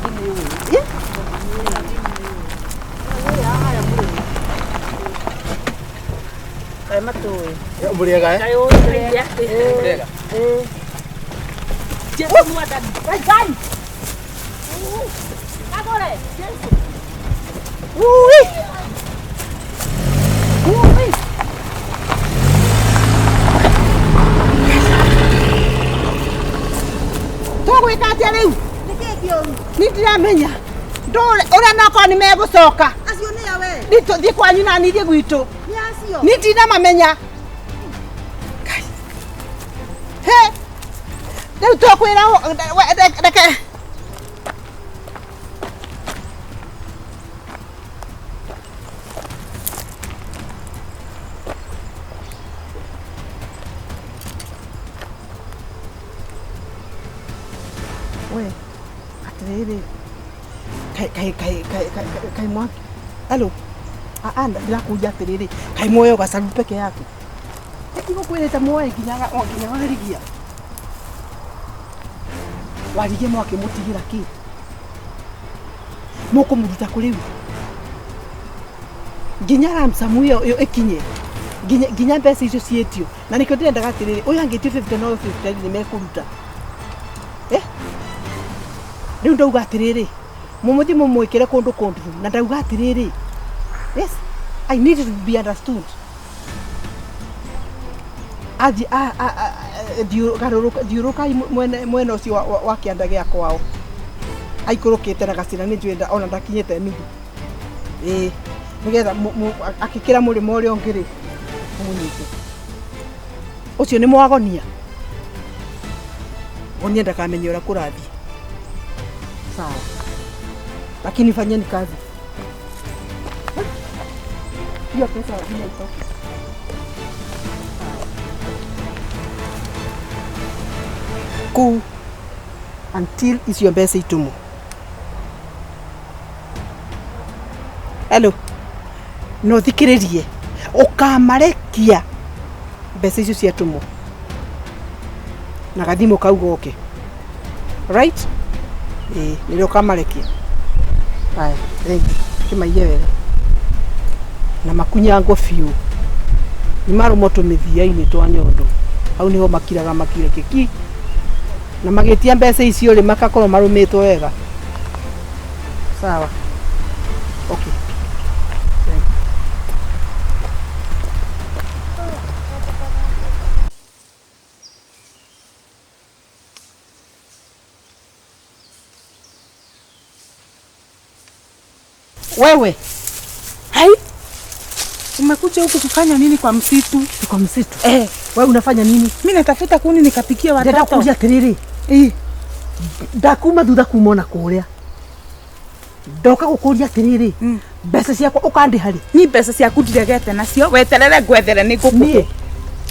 Kaĩ matũĩ. Mũrĩega eh? Kaĩ ũĩ. Mũrĩega. Jesu mwathani. Ngai. Kagore. Jesu. Ui. Ui. Tũgwĩka atĩa rĩu? Nĩ ndiramenya. Ndũre ũrĩa nokorwo nĩ megũcoka. Acio nĩ Ni tuthie kwanyu na nithie gwitu. Ni ndina mamenya. He. Riu twakwira reke. We, atiriri. Kai kai kai kai kai kai mwaki. Hello. Ah ndirakuja atiriri. Kai moyo gacaru peke yake. Ndigũkwĩrĩte muoe nginya nginya warigia. Warigie mwaki mũtigĩra kĩ? Mũkũmũruta kũ rĩu? Nginya ransom ĩyo ĩkinye. Nginya nginya mbeca icio ciĩtio. Na nĩkĩo ndĩrendaga atĩrĩrĩ, ũyũ angĩtio 50 na ũyũ 50 nĩ mekũruta. Eh? Rĩu ndauga atĩrĩrĩ, mũmũthiĩ mũmwĩkĩre kũndũ kũndũ na ndauga atĩrĩrĩ. Yes, I need to be understood. Athi thiũrũkai mwena ũcio wa kĩanda gĩa kwao aikũrũkĩte na gacĩra nĩ njũĩ ona ndakinyĩte nuthu ĩĩ nĩgetha akĩkĩra mũrĩmo ũrĩa ũngĩ rĩ mũmũnyite ũcio nĩ mwagonia gonia ndakamenye ũrĩa kũrathiĩ sawa lakini fanyeni kazi hiyo pesa lazima itoke. Kuu until icio mbeca itumwo. Hello. No thikiririe ukamarekia mbeca icio ciatumwo na gathimo kau goke. Right? Eh, nĩrĩo ũkamarekia. Haya, thank you. Kĩmaiye wega. Na makunyango biũ. Nĩ marũmwo tũmĩthia-inĩ twa nyondo. Hau nĩho makiraga makire kĩki. Na magĩtia mbeca icio rĩ makakorwo marũmĩtwo wega. Sawa. Okay. Thank you. Wewe. Hai. Umekuja huku kufanya nini kwa msitu? Kwa msitu? Eh, wewe unafanya nini? Mimi natafuta kuni nikapikia watoto. Ndĩrakuria atĩrĩrĩ. Eh. Ndakuma thutha kuma ona kũrĩa. Ndoka gũkũria atĩrĩrĩ. Mbeca ciakwa ũkandĩha rĩ? Ni mbeca ciaku ndiregete nacio. Weterere ngwethere nĩ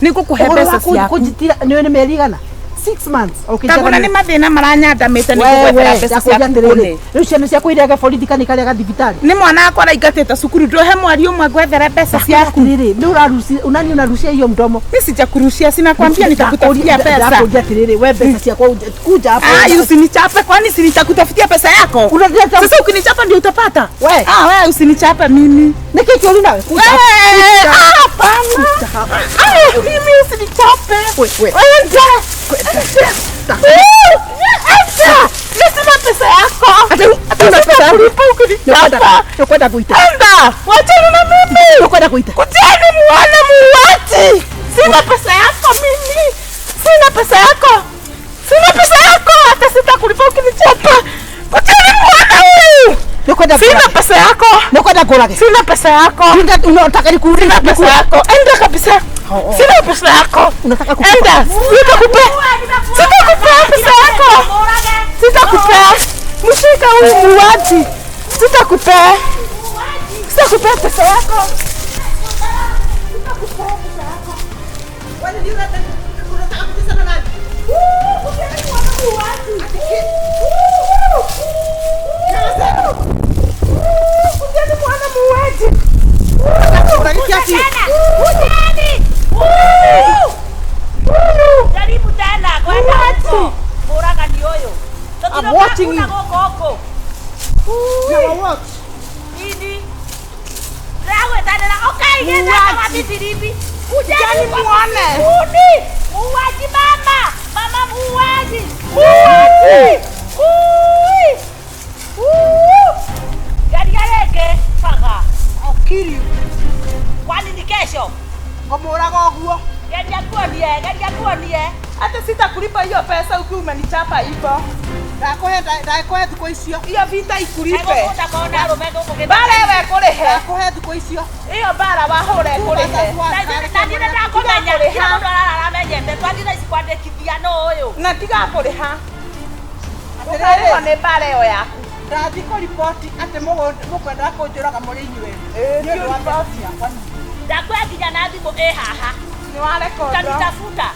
ngũkũhe mbeca ciaku. Kũnjitira nĩ mĩeri igana? 6 months. Kagũra nĩ mathĩna maranyandamĩte nĩ ngũgwethera mbeca ciaku kũnĩ. Rĩu ciana ciaku irege borithi kana ikarega thibitarĩ? Nĩ mwana wakwa araingatĩte cukuru ndũhe mweri ũmwe ngwethere mbeca ciaku. Atĩrĩrĩ, nĩ ũrarucia unani unarushia hiyo mdomo? Mimi sijakurushia, sina kwambia nitakutafutia pesa. Ndakuja atĩrĩrĩ, we mbeca ciakwa kuja hapo. Ah, usinichape kwani si nitakutafutia pesa yako? Sasa ukinichapa ndio utapata. We. Ah, wewe usinichape mimi. Nĩ kĩĩ kĩũru nawe? Kuja. Hapana. Ah, mimi usinichape. We. Acha! Sina pesa yako. Ata pesa yako. Ukinichapa. Nakwenda kuita. Enda! Wachana na mimi. Nakwenda kuita. Kujeni muone muuaji. Sina pesa yako mimi. Sina pesa yako. Sina pesa yako. Hata sitakulipa ukinichapa. Kujeni muone huyu. Sina pesa yako. Nakwenda kurage. Sina pesa yako. Unataka nikuulize Sina pesa yako. Enda kabisa. Sina pesa yako. Unataka kukupa. Enda. Sitakupea. Sitakupea pesa yako. Sitakupea. Mshika huyu muuaji. Sitakupea. Sitakupea pesa yako. Sitakupea pesa yako. Wewe ndio unataka kutesa na nani? Kujeni muone muuaji. Kujeni muone muuaji. Kujeni. Jaribu tena kwenda huko. Mũraga ni ũyũ. I'm watching you. Gũkũ. You watch. Nini? Ndĩragwĩtanĩra ũkaigĩte kama mithiribi. Kujeni muone. Uni. Muuaji mama. Mama muuaji. Muuaji. Ui. Geria rĩngĩ baga. I'll kill you. Kwani ni kesho? Ngũmũraga ũguo. Geria kuonie, geria kuonie. Hata sitakulipa hiyo pesa ukiwa umenichapa hivyo. Ndakũhe ndakũhe thikũ icio. Iyo vita ikulipe. Egũkũnda kona arũme gũkũ Mbara ĩyo ĩkũrĩhe. Ndakũhe thikũ icio. Iyo mbara wahũra ĩkũrĩhe. Na ndirĩ ndakũmenya kila mũndũ ararara amenyete twathiĩ thaa ici kwandĩkithia nũ ũyũ. Na tiga kũrĩha. Ũkarĩhwo nĩ mbara ĩyo yaku. Ndathiĩ kũriboti atĩ mũkwendaga kũnjũraga mũrĩ inyuĩ erĩ. Nĩ ũndũ wa mbeca ciakwa nyingĩ. Ndakuoya nginya na thimũ ĩ haha. Nĩ warekondwo. Utanitafuta.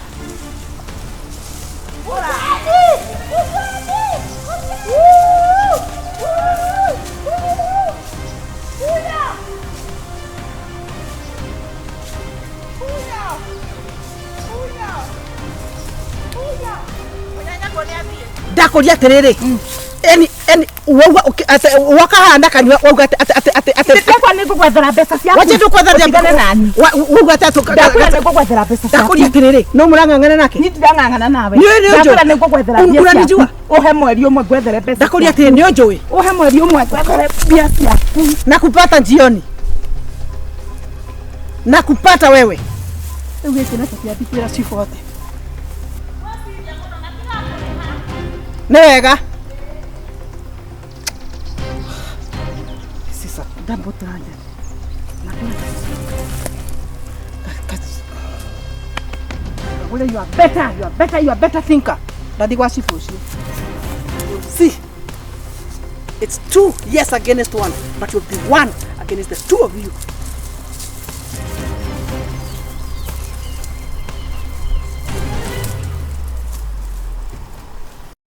Ndakũria atĩrĩrĩ eni eni wauga wakahanda kanyua wauga atĩ atĩ atĩ atĩ Ndĩrekwa nĩ ngũgwethera mbeca ciaku. Wache ndũkwethera Ũtigane nani. Wauga atĩ Ndakwĩra nĩ ngũgwethera mbeca ciaku. Ndakũria atĩrĩrĩ no mũrang'ang'ana nake Niĩ ndirang'ang'ana nawe. Nĩ nĩ ũnjũĩ. Ndakwĩra nĩ ngũgwethera mbia ciaku. Unanijua? Ũhe mweri ũmwe ngwethere mbeca. Ndakũria atĩrĩrĩ nĩ ũnjũĩ. Ũhe mweri ũmwe ngwethere mbia ciaku. Nakupata jioni. Nakupata wewe. Rĩu gĩkĩ nakĩo kĩambi kwĩra cibũ atĩ. Nĩ wega. This is a double tragedy. You are better, you are better, you are better thinker. Ndathi gwa cibũ ũcio. See, it's 2 yes against 1, but you'll be 1 against the 2 of you.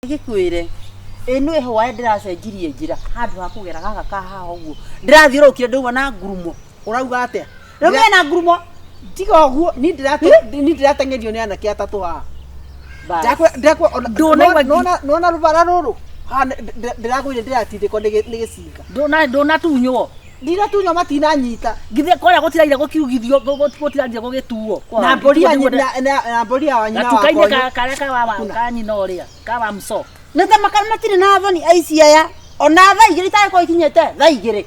Gĩkwĩre ĩno ĩho wae ndĩracenjirie njĩra handũ ha kũgera gaka ka haha ũguo ndĩrathiũrũrũkire ndauma na ngurumo. Ũrauga atĩa? Rĩu mena ngurumo. Tiga ũguo ni ndĩrateng'erio nĩ anake atatũ haha. Nona rũbara rũrũ haha ndĩragũire ndĩratindĩkwo nĩ gĩcinga. Ndũnatunywo. Ndinatunywo matinanyita. Githĩ kũrĩa gũtiraire gũkiugithio gũtiraire gũgĩtuo. Na mbũri ya na mbũri ya nyina wakwa. Gatuka-inĩ karĩa ka ka nyina ũrĩa ka wa mso. Nĩ ta matirĩ na thoni aici aya. Ona thaa igĩrĩ itagĩkorwo ikinyĩte thaa igĩrĩ.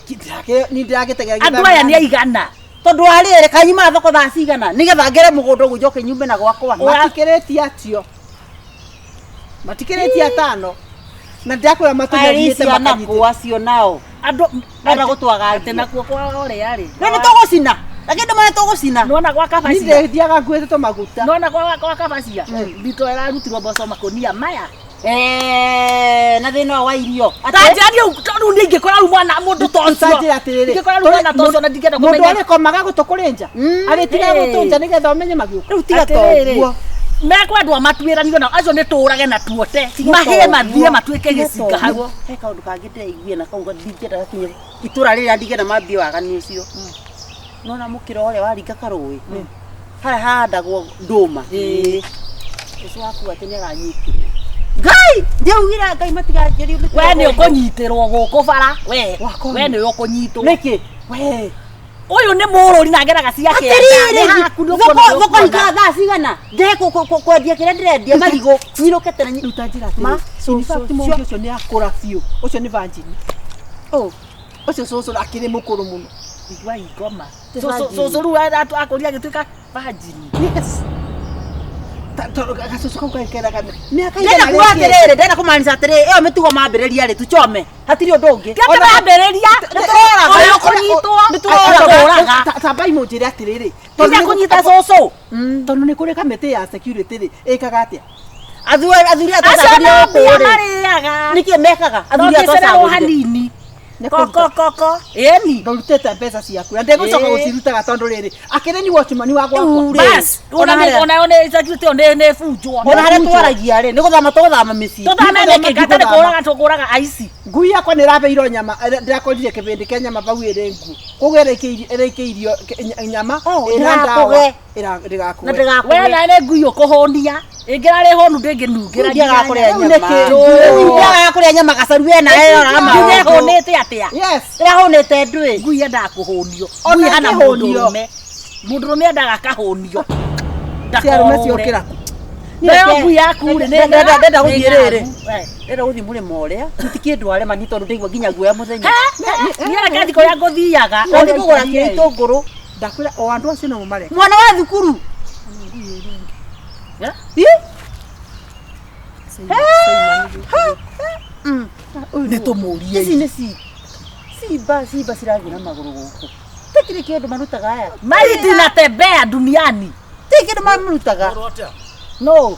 Ni ndĩragĩteng'era. Andũ aya nĩ aigana. Tondũ wa rĩrĩ kanyuma thoko thaa cigana nĩgetha ngere mũgũnda ũguo njoke nyume na gwakwa. Matikĩrĩtie atio. Matikĩrĩtie atano. Na ndĩrakwĩra matũnyariĩte makanyitĩte. Acio nao. Andũ menda gũtwagagia. Atĩ nakuo kwa ũrĩa rĩ. No nĩ tũgũcina. Lakini ndũmane tũgũcina. Nĩwona gwa kabacia. Niĩ ndĩthiaga nguĩte tũmaguta. Nĩwona gwa kabacia. Mbito ĩrarutirwo mboco makũnia maya. Na thĩna wa irio. Ta njĩra rĩu niĩ ingĩkora rĩu mwana mũndũ ta ũcio. Ta njĩra atĩrĩrĩ. Ingĩkora rĩu mwana ta ũcio na ndingĩenda kũmenya. Mũndũ arĩkomaga gũtũ kũrĩ nja. Arĩtigaga gũtũ nja nĩgetha ũmenye magĩũka. Rĩu tiga ta ũguo. Mekwendwo matuĩranio nao acio nĩ tũũrage na tuote mahĩe mathiĩ matuĩke gĩcinga hau. He kaũndũ kangĩ ndĩraiguire na kau ndingĩenda gakinye itũra rĩrĩa ndingĩenda mambie waganu ũcio. Nĩwona mũkĩra ũrĩa waringa karũĩ harĩa hahandagwo ndũma. Ũcio waku atĩ nĩaranyitirwo. Ngai ndiaugire Ngai matiganjĩrie mĩtego. We nĩ ũkũnyitĩrwo gũkũ bara we we nĩ ũkũnyitwo. Nĩkĩ? We Ũyũ nĩ mũrũri na ageraga cia kĩanda. Atĩrĩrĩ thoko hingaga thaa cigana ndehe kwendia kĩrĩa ndĩrendia marigũ nyinũke tene. Ruta njĩra atĩrĩ. In fact mũndũ ũcio nĩ akũra biũ. Ũcio nĩ virgin. Ũcio cũcũ akĩrĩ mũkũrũ mũno. Igua ingoma. Cũcũ rĩu akũria agĩtuĩka virgin. Yes. Gacũcũ kau gakeraga mĩaka Ndĩrenda kuga atĩrĩrĩ, ndĩrenda kũmaanisha atĩrĩrĩ, ĩyo mĩtugo mambĩrĩria rĩ tuchome. Hatirĩ ũndũ ũngĩ. Ti atĩ mambĩrĩria. Ũyũ ũkũnyitwo. Nĩ tũroraga. Tambai mũnjĩre atĩrĩrĩ. Tiga kũnyita cũcũ. Tondũ nĩ kũrĩ kamĩtĩ ya security rĩ ĩkaga atĩa? Athuri Acio no mbia marĩaga. Nĩkĩ mekaga? Athuri No atocagũrire. hanini. Koko koko. Ĩni. Ndũrutĩte mbeca ciaku na ndĩgũcoka gũcirutaga tondũ rĩrĩ akĩrĩ ni watchman wa gwakwa. Bas, ona nĩ ona nĩ security ĩyo nĩ bunjwo. Ona harĩa twaragia rĩ nĩ gũthama tũgũthama mĩciĩ. Tũthame nĩkĩ gatarĩ kũraga tũkũraga aici. Ngui yakwa nĩ ĩrabeirwo nyama ndĩrakorire kĩbĩndĩ kĩa nyama bau ĩrĩ nguo. Koguo ĩrĩkĩirio nyama ĩna ndawa Na ndĩgakũge. We na nĩ ngui ũkũhũnia. Ĩngĩrarĩ hũnu ndĩngĩnungĩra. Ndiagaga kũrĩa nyama. Ndiagaga kũrĩa nyama gacaru we na ĩroraga maũndũ. Ngui ĩhũnĩte atĩa? Yes. Ĩrahũnĩte ndũĩ. Ngui yendaga kũhũnio. Ona Ngui hana ĩkĩhũnio. mũndũrũme. Mũndũrũme endaga akahũnio. Cia arũme ciokĩra kũ? Nayo ngui yaku rĩ nĩ Ndenda gũthiĩ rĩrĩ. Ndenda gũthiĩ mũrĩmo ũrĩa. Tũtikĩndware mani tondũ ndaigua nginya guoya mũthenya. Niĩ reke thiĩ kũrĩa ngũthiaga. Ũthiĩ kũgũra kĩitũngũrũ. Ndakwĩra o andũ acio no mareka. Mwana wa thukuru. Nĩ tũmũrie. Ici nĩ cimba cimba cirathiĩ na magũrũ gũkũ. Tikiri kĩndũ marutaga aya. Maiti natembea duniani. Ti kĩndũ marutaga. No.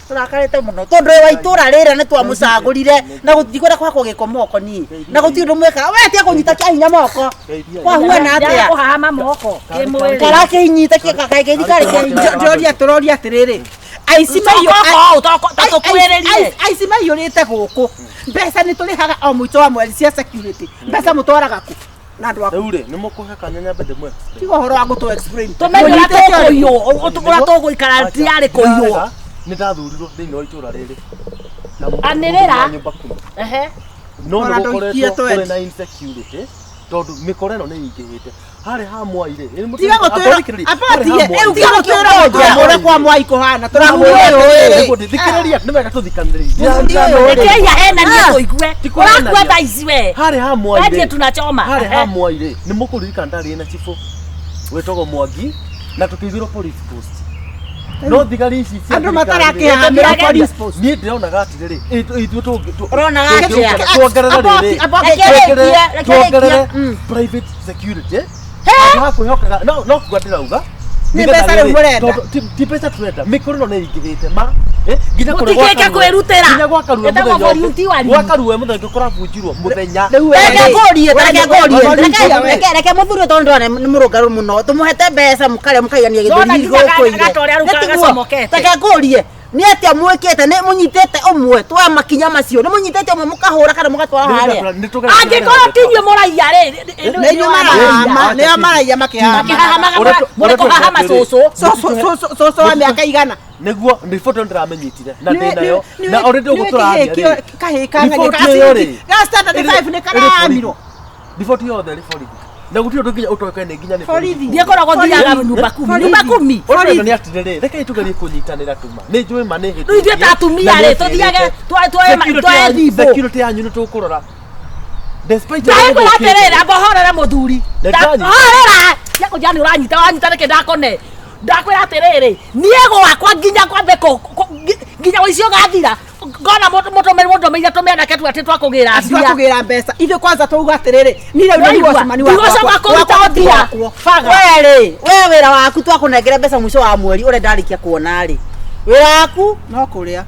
Tũrakarĩte mũno tondũ wa itũra rĩrĩa nĩ twamũcagũrire na gũtikwenda kwakwo gĩko moko niĩ na gũtirĩ ũndũ mwĩkaga we tiga kũnyita kĩa hinya moko kwahuana atĩa Kũhahama moko kĩmwĩrĩ. karakĩnyita kĩgakagĩthi karĩ kĩa hinya. Ndĩroria tũroria atĩrĩrĩ aici aici maiyũrĩte gũkũ mbeca nĩ tũrĩhaga o mũico wa mweri cia security mbeca mũtwaraga kũ na andũ aku Rĩu rĩ, nĩ mũkũhe kanya nyambe ndĩmwe. tiga ũhoro wa gũtũ explain. Tũmenye ũrĩa tũkũiywo, ũrĩa tũgũikara tiarĩ kũiywo. Nĩ ndathurirwo thĩinĩ wa itũra rĩrĩ. Na Anĩrĩra. nyũmba kumi. Ehe. No nĩ Ona ndũikie gũkoretwo kũrĩ twendi. na insecurity tondũ mĩkora ĩno nĩ ĩingĩhĩte. Harĩ ha Mwai rĩ, Tiga gũtwĩra abatie rĩu tiga gũtwĩra ũrĩa kwa Mwai kũhana tũramwĩra atĩrĩrĩ Thikĩrĩria, nĩ wega tũthikanĩrĩrie. Rekei ahenanie tũigue. Ũrakua thaa ici we. Harĩ ha Mwai Wendie rĩ, tunachoma. harĩ ha Mwai rĩ, nĩ mũkũririkana ndarĩ na cibũ wĩtagwo Mwangi na tũkĩigĩrwo police post. No thigari ici cia Andũ thirikari rĩ, matarakĩhamĩra police post. Niĩ ndĩronaga atĩrĩrĩ, ithuĩ Ũronaga atĩa? tuongerere rĩrĩ, Reke rĩkie, reke tuongerere rĩkie. private security handũ ha kwĩhokaga no no kuga ndĩrauga Nĩ nĩgetha mbeca rĩu rĩrĩ, mũrenda. tondũ ti mbeca tũrenda mĩkoro ĩno nĩ ĩingĩhĩte ma nginya kũrĩ Mũtikĩke gwa Karue- kwĩrutĩra. nginya gwa Karue Ĩtagwo mũthenya ũngĩ- volunteering. gwa Karue mũthenya ũngĩ kũrabunjirwo mũthenya Rĩu we Reke rĩ, ngũrie, we reke nĩ- ngũrie, we nĩ- reke mũthuri ũyũ tondũ ndĩrona nĩ mũrũngarũ mũno tũmũhete mbeca mũkarĩa mũkaigania Ndona gĩthũri nginya gũkũ ire. gatorĩa rĩu Nĩ tiguo? gacomokete. Reke ngũrie nĩ atĩa mwĩkĩte nĩ mũnyitĩte ũmwe twa makinya macio nĩ mũnyitĩte ũmwe mũkahũra kana mũgatwara harĩa Angĩkorwo ti inyuĩ mũraiya rĩ, nĩ inyuĩ marahama nĩo maraiya makĩhama makĩhahamaga mũrĩ kũhahama cũcũ. Cũcũ wa mĩaka igana nĩguo riboti ĩyo ndĩramenyitire na ndĩ nayo na already ũguo tũraria rĩ kahĩ kang'ania riboti ĩyo rĩ ga standard 5 nĩ karamirwo riboti yothe rĩ borithi na gũtirĩ ũndũ nginya ũtoĩkaine nginya nĩ Borithi. Niĩ ngoragwo thiaga nyumba kumi. Nyumba kumi. Ũrenda nĩ atĩrĩrĩ, rekei tũgerie kũnyitanĩra tuma. Nĩ njũĩ ma nĩ Rĩu ithuĩ ta atumia rĩ, tũthiage twoe thimũ. Security yanyu nĩ tũkũrora. Despite Ndakwĩra atĩrĩrĩ, amba horera mũthuri. Nĩ ndanyita. Horera! Tiga kũnjĩra nĩ ũranyita, wanyita nĩkĩ ndakone. Ndakwĩra atĩrĩrĩ, niĩ gwakwa nginya kwambe nginya ũici ũgathira. Ngona mũndũmĩire tũmĩanake tu atĩ twakũgĩra mbia. twakũgĩra mbeca ithuĩ kwanza twauga atĩrĩrĩ niĩ rĩu nĩ Waigua? watchman wakwa Ndigũcoka kũruta ũthia. Baga. we rĩ we wĩra waku twakũnengera mbeca mũico wa mweri ũrĩa ndarĩkia kuona rĩ wĩra waku no kũrĩa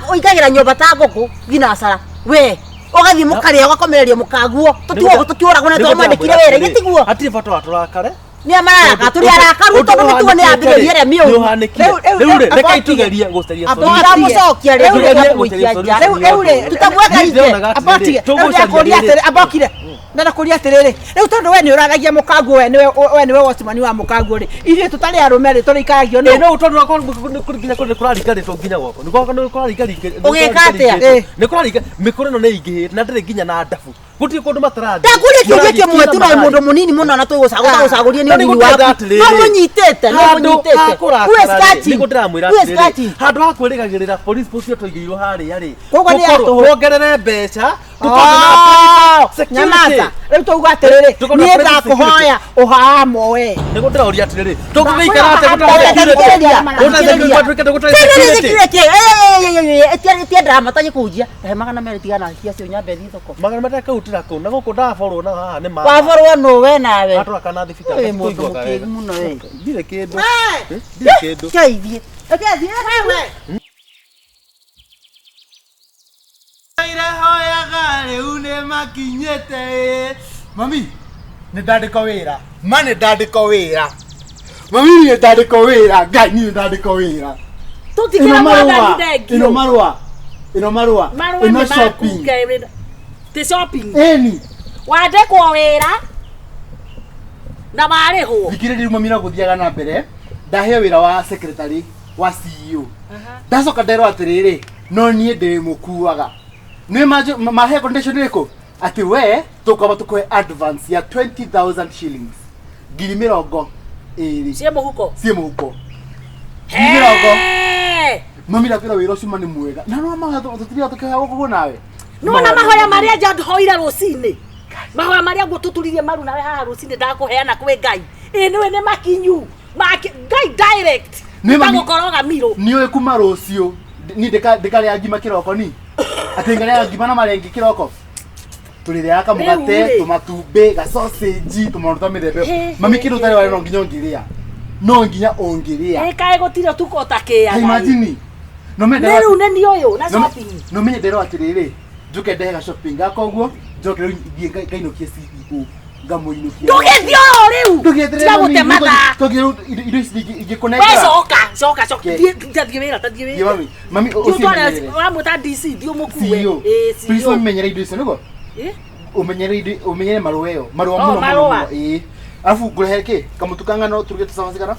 ũingagĩra nyũmba ta ngũkũ thinacara we ũgathiĩ mũkarĩa ũgakomereria mũkaguo tũtiũragwo nĩ twamwandĩkire wĩra ithe tiguo Hatirĩ bata wa tũrakare. nĩ mararaka tũrĩ arakaru tondũ mĩtugo nĩ yambĩrĩria ĩrĩa mĩũru Rĩu rĩ, rekei tũgerie gũcaria tũtiramũcokia rĩ Tũgerie tũkũikia gũcaria nja rĩu rĩu rĩ tũtamweka Niĩ nje ndĩronaga atĩrĩrĩ, abokire rĩu tũgũcaria ndakũria rĩrĩ. atĩrĩ abokire ndakũria atĩrĩrĩ rĩu tondũ we nĩ ũraragia mũkanguo we nĩwe we nĩwe watchman wa mũkanguo rĩ ithuĩ tũtarĩ arũme rĩ tũrĩikaragio Ĩ nũ no tondũ akorwo nginya kũrĩ kũraringarĩtwo nginya gwakwa. Nĩ gwakwa nĩ kũraringarĩtwo. Ũgĩka atĩa? Nĩ kũraringa mĩkoro ĩno nĩ ĩingĩhĩte na ndĩrĩ nginya na ndabu. Gũtirĩ kũndũ matarathiĩ. ndakũria kĩũria kĩmwe tu no mũndũ mũnini mũno na tũgũcagũria nĩ ũnini waku no mũnyitĩte no mũnyitĩte Who is catching? nĩguo ndĩramwĩra Who is atĩrĩrĩ catching? handũ ha kwĩrĩgagĩrĩra police post ĩyo tũigĩirwo harĩa rĩ Koguo nĩ ya tũkorwo tũhũ. tuongerere mbeca tũkorwo na private security. nyamaza rĩu twauga atĩrĩrĩ Tũkorwo na niĩ private ndakũhoya ũhahamo we nĩguo ndĩroria atĩrĩrĩ tũngĩgĩikara atĩa gũtarĩ security? Gũtarĩ security, gũtarĩ security. Tia drama tagĩkũnjia he 200 tigana cia cio nyambe thiĩ thoko magana matarĩ kautĩra kũu na gũkũ ndaborwo na haha nĩ ma waborwo nũ we nawe atwara kana thibitarĩ Wĩ mũndũ tũiguaga mũkĩgu wega. mũno we ndirĩ kĩndũ ndirĩ kĩndũ keithie Reke thiĩ. Irehoyaga rĩu nĩ makinyĩte ĩ. Mami, nĩ ndandĩkwo wĩra. Ma nĩ ndandĩkwo wĩra. Mami nĩ ndandĩkwo wĩra. Ngai nĩ ndandĩkwo wĩra. Tũtikĩra Ĩno marũa. mwathani thengiũ. Ĩno marũa. Ĩno marũa. Marũa Ĩno nĩ maku shopping. Ngai, ti shopping. Ĩni. Wandĩkwo wĩra na warĩhwo. Thikĩrĩria rĩu mami no gũthiaga na mbere. Ndaheo wĩra wa secretary wa CEO. Ndacoka nderwo atĩrĩrĩ, no niĩ ndĩmũkuaga. Nĩ mahe condition ĩrĩkũ? Atĩ we tũkwamba tũkũhe advance ya 20,000 shillings. 20,000. Ciĩ mũhuko. Ciĩ mũhuko. 20,000. Hey! Mami ndakwĩra wĩra ũcio ma nĩ mwega. Na no mawatho tũtiriga tũkĩhoya gũkũ nawe. Nona mahoya marĩa nja hoire rũcinĩ. Mahoya marĩa ngũtũturirie maru nawe haha rũcinĩ ndakũheana kwĩ Ngai. Ĩ nĩwe nĩ makinyu. Ngai direct. Nĩ mami Gũkoroga mirũ. Nĩ ũĩ kuma rũciũ ni ndĩkarĩa ngima kĩroko ni atĩ ngarĩa ngima na marenge kĩroko tũrĩrĩaga kamũgate Rĩu rĩ. tũmatumbĩ gacocenji tũmaũndũ twa mĩthemba ĩyo. Hĩ, Mami hĩ, kĩndũ ũtarĩ warĩa no nginya ũngĩrĩa, no nginya ũngĩrĩa. Ĩ kaĩ gũtirĩ ũtukũ ũtakĩaga. Ta imagine no menye Nĩ rĩu nĩ niĩ ũyũ na shopping. No menye nderwo atĩrĩrĩ, njoke ndehe ga shopping gaka ũguo, njoke rĩu thiĩ ngainũkie CEO, ngamũinũkia. Ndũgĩthiĩ oro rĩu. Ndũgĩeterere Tiga mami, gũte mathaa. tũgĩ rĩu indo ici We ingĩkũnengera. coka, coka, coka. Ke. Thiĩ tathiĩ wĩra, tathiĩ Thiĩ wĩra. mami, mami Thiĩ ũtware ũcimenyerere. wamwĩta DC, thiĩ ũmũkue. CEO. Ĩ Please CEO. ũmenyere indo icio nĩguo? Ĩ? Ũmenyere indo, ũmenyere marũa ĩyo, marũa Oh, mũno mũno marũa. mũno, ĩĩ. Arabu ngũrehe kĩ? Kamũtu ka ngano turuge tũcabaci kana?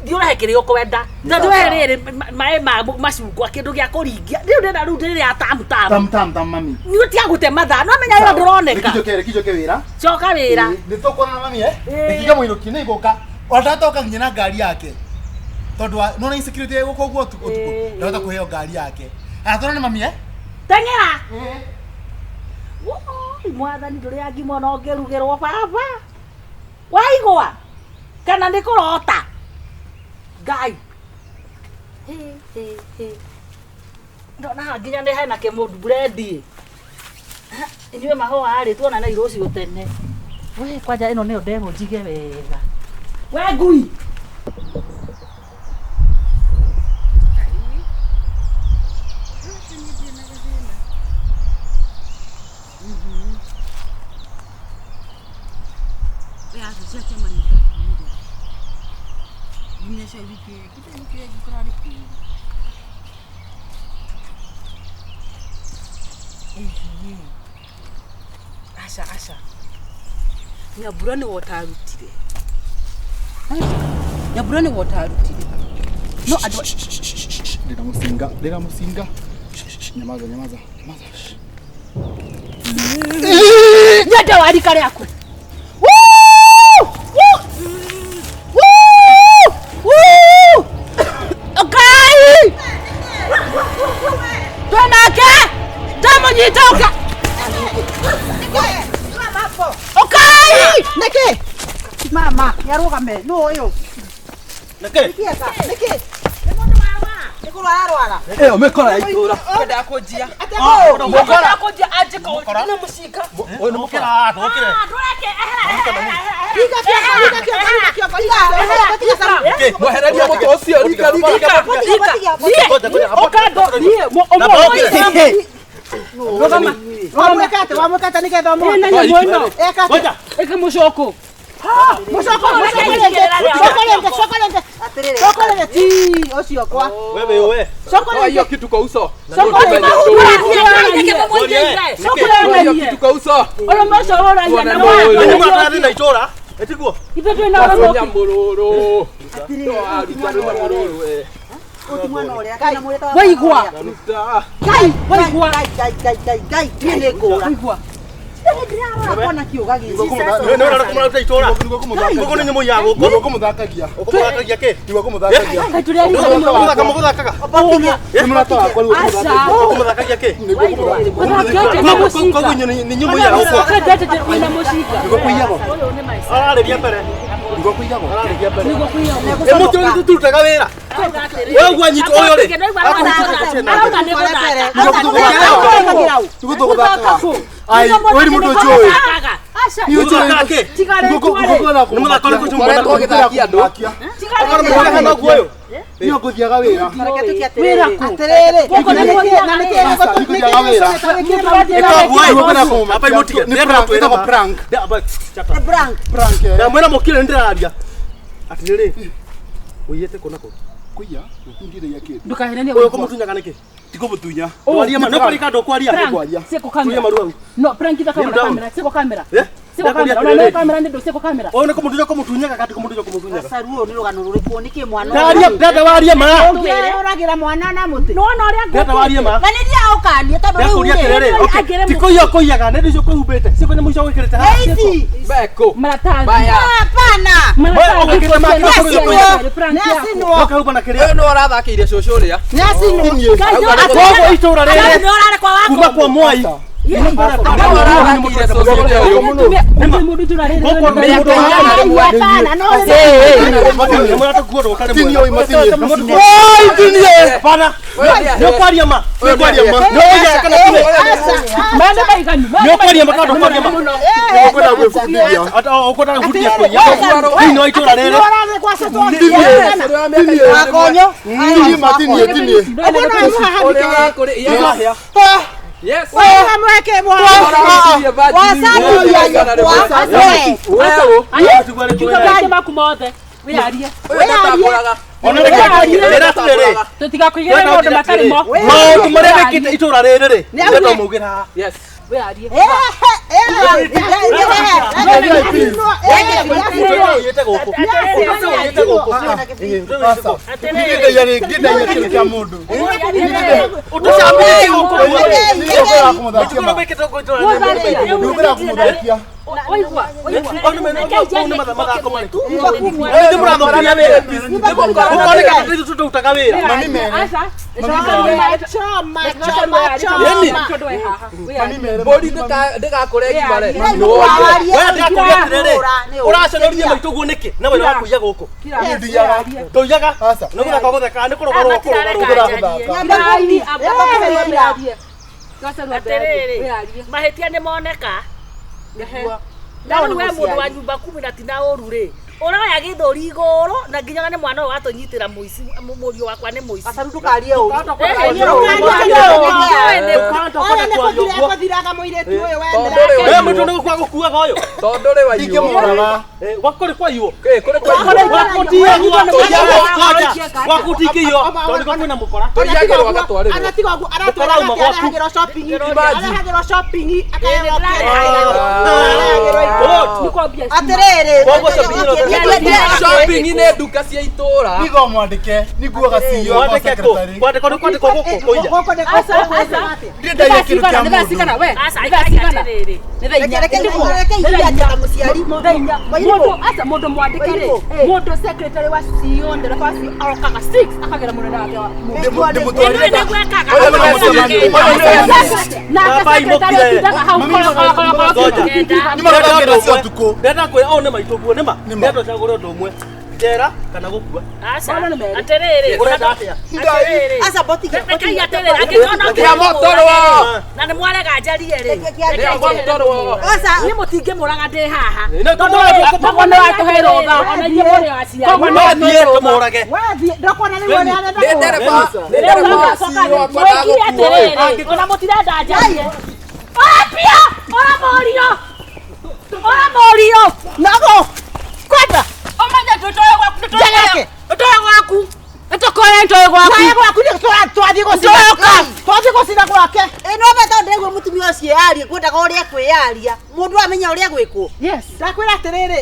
Thiĩ ũrehe kĩrĩa ũkwenda. Nĩ Na sawa. ndũrehe rĩrĩ maĩ ma macungwa, kĩndũ gĩa kũringia. Rĩu ndĩna rĩu ndĩrĩa tamu tamu. Tam tam tam mami. Nĩ ũtiga gũte mathaa. No menya wĩra ndũroneka. Reke njoke wĩra. Coka wĩra. Ĩĩ, nĩ tũkuonana mami eh? Reke ngamũinũkie nĩ ngũka. Ona ndatoka nginya na ngari yake. Tondũ wa nona insecurity ĩ gũkũ ũguo ũtukũ ũtukũ. Ndahota kũheo ngari yake. Aya tuonane mami eh? Teng'era. Woi, mwathani ndũrĩa ngima ona ũngĩrugĩrwo baba. Waigua? Kana nĩ kũrota? Ngai. Hĩ, hĩ, hĩ. Ndona haha nginya nĩ hena kĩmũndũ brendi. Inyuĩ mahũa rĩ, tuonane rũciũ tene. We kwanja ĩno nĩyo ndegwa njige wega. We ngui. Aca aca, Nyambura nĩwe ũtarutire, Nyambura nĩwe ũtarutire, no andũ Ndĩna mũcinga, ndĩna mũcinga. Nyamaza, nyamaza, nyamaza. Nyende wa rika rĩaku. Ngai twenake ndamũnyita ũka ũkai Nĩkĩ? Mama, nĩarũgame. Nũ ũyũ? Nĩkĩ? Nĩkĩ eka? Nĩkĩ? Nĩ kũrwara arwara. Ĩyo mĩkora ya itũra. Kwenda kũnjia. Atĩa kũũ? Kwenda kũnjia anjĩka na mũcinga. Ũyũ nĩ mũkora, ndũgũkĩre. Rika kĩongo, rika kĩongo, rika kĩongo, rika kĩongo, tiga saru. Mwehererie mũtĩ ũcio, rika, rika, rika. Ũka ndo niĩ Na Rũgama. Wamwĩka atĩa? Wamwĩka atĩa nĩgetha ũmũhote? Ĩna nyamũ ĩno. Eka atĩa? Ĩka mũcoko. Mũcoko, mũcoko rĩngĩ, coka rĩngĩ, coka rĩngĩ. Coka rĩngĩ, ti ũcio kwa. Wewe wewe. Coka Toa hiyo rĩngĩ. kitu kwa uso. Coka rĩngĩ. Toa hiyo kitu kwa uso. Ũyũ mũco ũragia na Nĩ mũrathiĩ na itũra. Ĩtiguo. Ithuĩ twĩna ũrũmwe. Tonya mũrũrũ. Toa ruta rũa mũrũrũ we. Ũti mwana ũrĩa, kana mwĩrĩ Waigua. Ruta. Ngai, waigua. Ngai, Ngai, Ngai, Ngai, Ngai, niĩ nĩ ngũra. Waigua. Ndĩrarora kuona kĩũga gĩkĩ. Nĩ ũrona kũmũraruta itũra. Gũkũ nĩ nyamũ ya gũkũ. Nĩguo kũmũthakagia. Ũkũmũthakagia kĩ? Nĩguo kũmũthakagia. Ngai tũrĩ arika rĩmwe. Mũthaka mũgũthakaga. Nĩ mũrata wakwa rĩu Aca. Ũkũmũthakagia kĩ? Nĩguo kũmũthakagia. Ũthakĩte na mũcinga. Koguo nĩ nyamũ ya gũkũ. Ũkendete wĩna mũcinga. Nĩguo kũiyagwo. Ararĩria mbere. Nĩguo kũiyagwo. Ararĩria mbere. Nĩguo kũiyagwo. Ĩ mũtĩ ũyũ tũrutaga wĩra. Wewe ũguo anyitwo ũyũ rĩ. Arauga nĩ gũthaka. Nĩguo tũgũthakaga. Ai, ũyũ nĩ mũndũ njũĩ. Nĩ ũnjũĩ. Mũthakaga kĩ? Nĩ mũthako ũrĩkũ ũcio Ũkoretwo ũgĩthakia andũ. Okorwo mũthakaga noguo ũyũ. Niĩ ngũthiaga wĩra. Wĩra kũ? Atĩrĩrĩ, Gũkũ nĩ na nĩkĩ Ngũthiaga wĩra. Ĩka ũguo ĩ. Aba imũtige. Nĩ prank, ĩtagwo prank. Prank. Prank, eh. Ndamwĩra mũkire nĩ ndĩraria. Atĩrĩrĩ. Ũiyĩte kũ na kũ? Kũiya? Ndiraiya kĩndũ. Ndũkahenanie Ũyũ waigua. ũkũmũtunyaga nĩkĩ? Tikũmũtunya. Ndwaria ma. Nĩ ũkwaria kana ndũkwaria? Kwaria. Siko kamera. Tulia maru hau. No, prank ithakagwo na Kneel down. kamera, siko kamera. Eh? Siko kamera. Ona no kamera nĩ ndũ siko kamera. Ũyũ nĩ kũmũtunya kũmũtunyaga kana ti kũmũtunya kũmũtunyaga? Gacaru ũyũ nĩ rũgano rũrĩkũ? Nĩkĩ mwana ũyũ? Ndaria ndenda warie ma. Ũngĩoragĩra mwana na mũtĩ. Nĩwona ũrĩa Ndenda warie ma. Na nĩ thiaga ũkanie tondũ rĩu Ndakũria rĩ. atĩrĩrĩ. Okay. Angĩrĩ Ti kũiya ũkũiyaga, nĩ indo icio ũkũhumbĩte. Ciĩko nyamũ icio wĩkĩrĩte haha. Nĩ ici. Beko. Maratathi. Baya. Hapana. Maratathi. Wewe ũgĩkĩrĩte maki Nĩacinwo. Prank yaku. Nĩacinwo. Ũkahumba na kĩrĩa. Ũyũ nĩ ũrathakĩire cũcũ ũrĩa. Nĩacinwo. Koguo itũra rĩrĩ Nĩ ũrarĩ kwa kuma wako. kwa Mwai Yes. Mahetia nĩ moneka na rĩu we mũndũ wa nyumba kumi na tina ũru rĩ ũroya gĩthũri igũrũ na nginya nĩ mwana ũyũ watũnyitĩra mũici mũriũ wakwa nĩ mũici. Gacaru ndũkarie ũru. Ekũthiraga mũirĩtu ũyũ we mũndũ nĩ gũkua gũkuaga ũyũ tondũ rĩ waiywo gwaku kũrĩ kwaiywo gwaku tingĩiywo tondũ nĩ kwĩna mũkora arehagĩrwo shopping atĩrĩrĩ shopping nĩ nduka cia itũra nigo mwandĩke niguaga CEO wa secretary kwandĩkwo nĩ kwandĩkwo gũkũ kũiya ndĩndagia kĩndũ kĩa mũndũ Mũndũ mwandĩke rĩ mũndũ secretary wa CEO ndereba wa CEO arokaga 6 akagera mũnene wake wa ndenda kwĩra ũũ nĩ maitũ guo nĩma ndenda ũcagũre ũndũ ũmwe njera kana gũkua atĩrĩrĩ ũrenda atĩa na nĩ mwarega njarie rĩ niĩ mũtingĩmũraga ndĩ haha koguo nĩ watũhe rũtha ona inyuĩ mũrĩ aciari wathiĩ tũmũrage mwĩkire atĩrĩrĩ ona mũtirenda njarie ora ora mũriũ ora mũriũ nago kwenda ũmenye tũtoe gwaku tũtoe gwaku nĩtũkoe ntoe gwaku nae gwaku nĩ twathiĩ gũcina gwake ĩno be tondũ ndĩraigua mũtumia ũcio arie ngwendaga ũrĩa kwĩyaria mũndũ amenya ũrĩa gwĩkwo ndakwĩra atĩrĩrĩ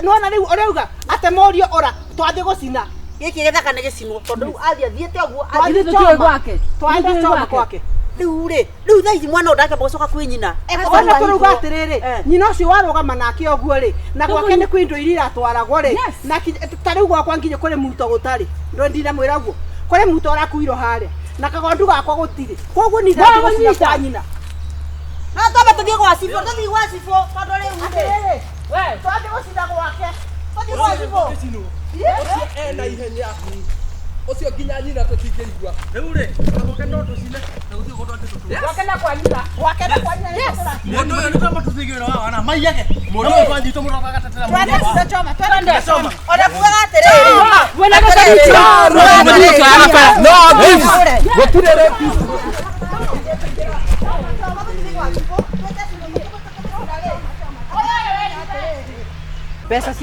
nĩwona rĩu ũrauga atĩ mũriũ ora twathiĩ gũcina gĩkĩ gĩthaka nĩ gĩcinwo tondũ rĩu athiĩ athiĩte ũguo athiĩ tũtoe gwake twathiĩ choma gwake rĩu rĩ rĩu thaa ici mwana ũyũ ndakĩamba gũcoka kwĩ nyina ona tũrauga atĩrĩrĩ nyina ũcio warũgama nake ũguo rĩ na gwake nĩ kwĩ indo iria iratwaragwo rĩ na ta rĩu gwakwa nginya kũrĩ muto gũtarĩ ndinamwĩra ũguo kũrĩ muto ũrakuirwo harĩa na kagondu gakwa gũtirĩ koguo ni ndathiĩ gũcina kwa nyina no twambe tũthiĩ gwa cibũ tũthiĩ gwa cibũ tondũ rĩu rĩ twathiĩ gũcina gwake tũthiĩ gwa cibũ ena ihenya ũcio nginya nyina tũtingĩigua rĩu rĩ gwake no tũcine na gũtirĩ ũndũ angĩtũtua gwake na kwa nyina gwake na kwa nyina mũndũ ũyũ nĩ twamba tũthiĩ wĩra wa wana maiyage mũndũ ũyũ twanyitwo mũndũ agatetera twende choma twende choma ona kugaga atĩrĩrĩ wena gacaru no gũtirĩ rapist mbeca.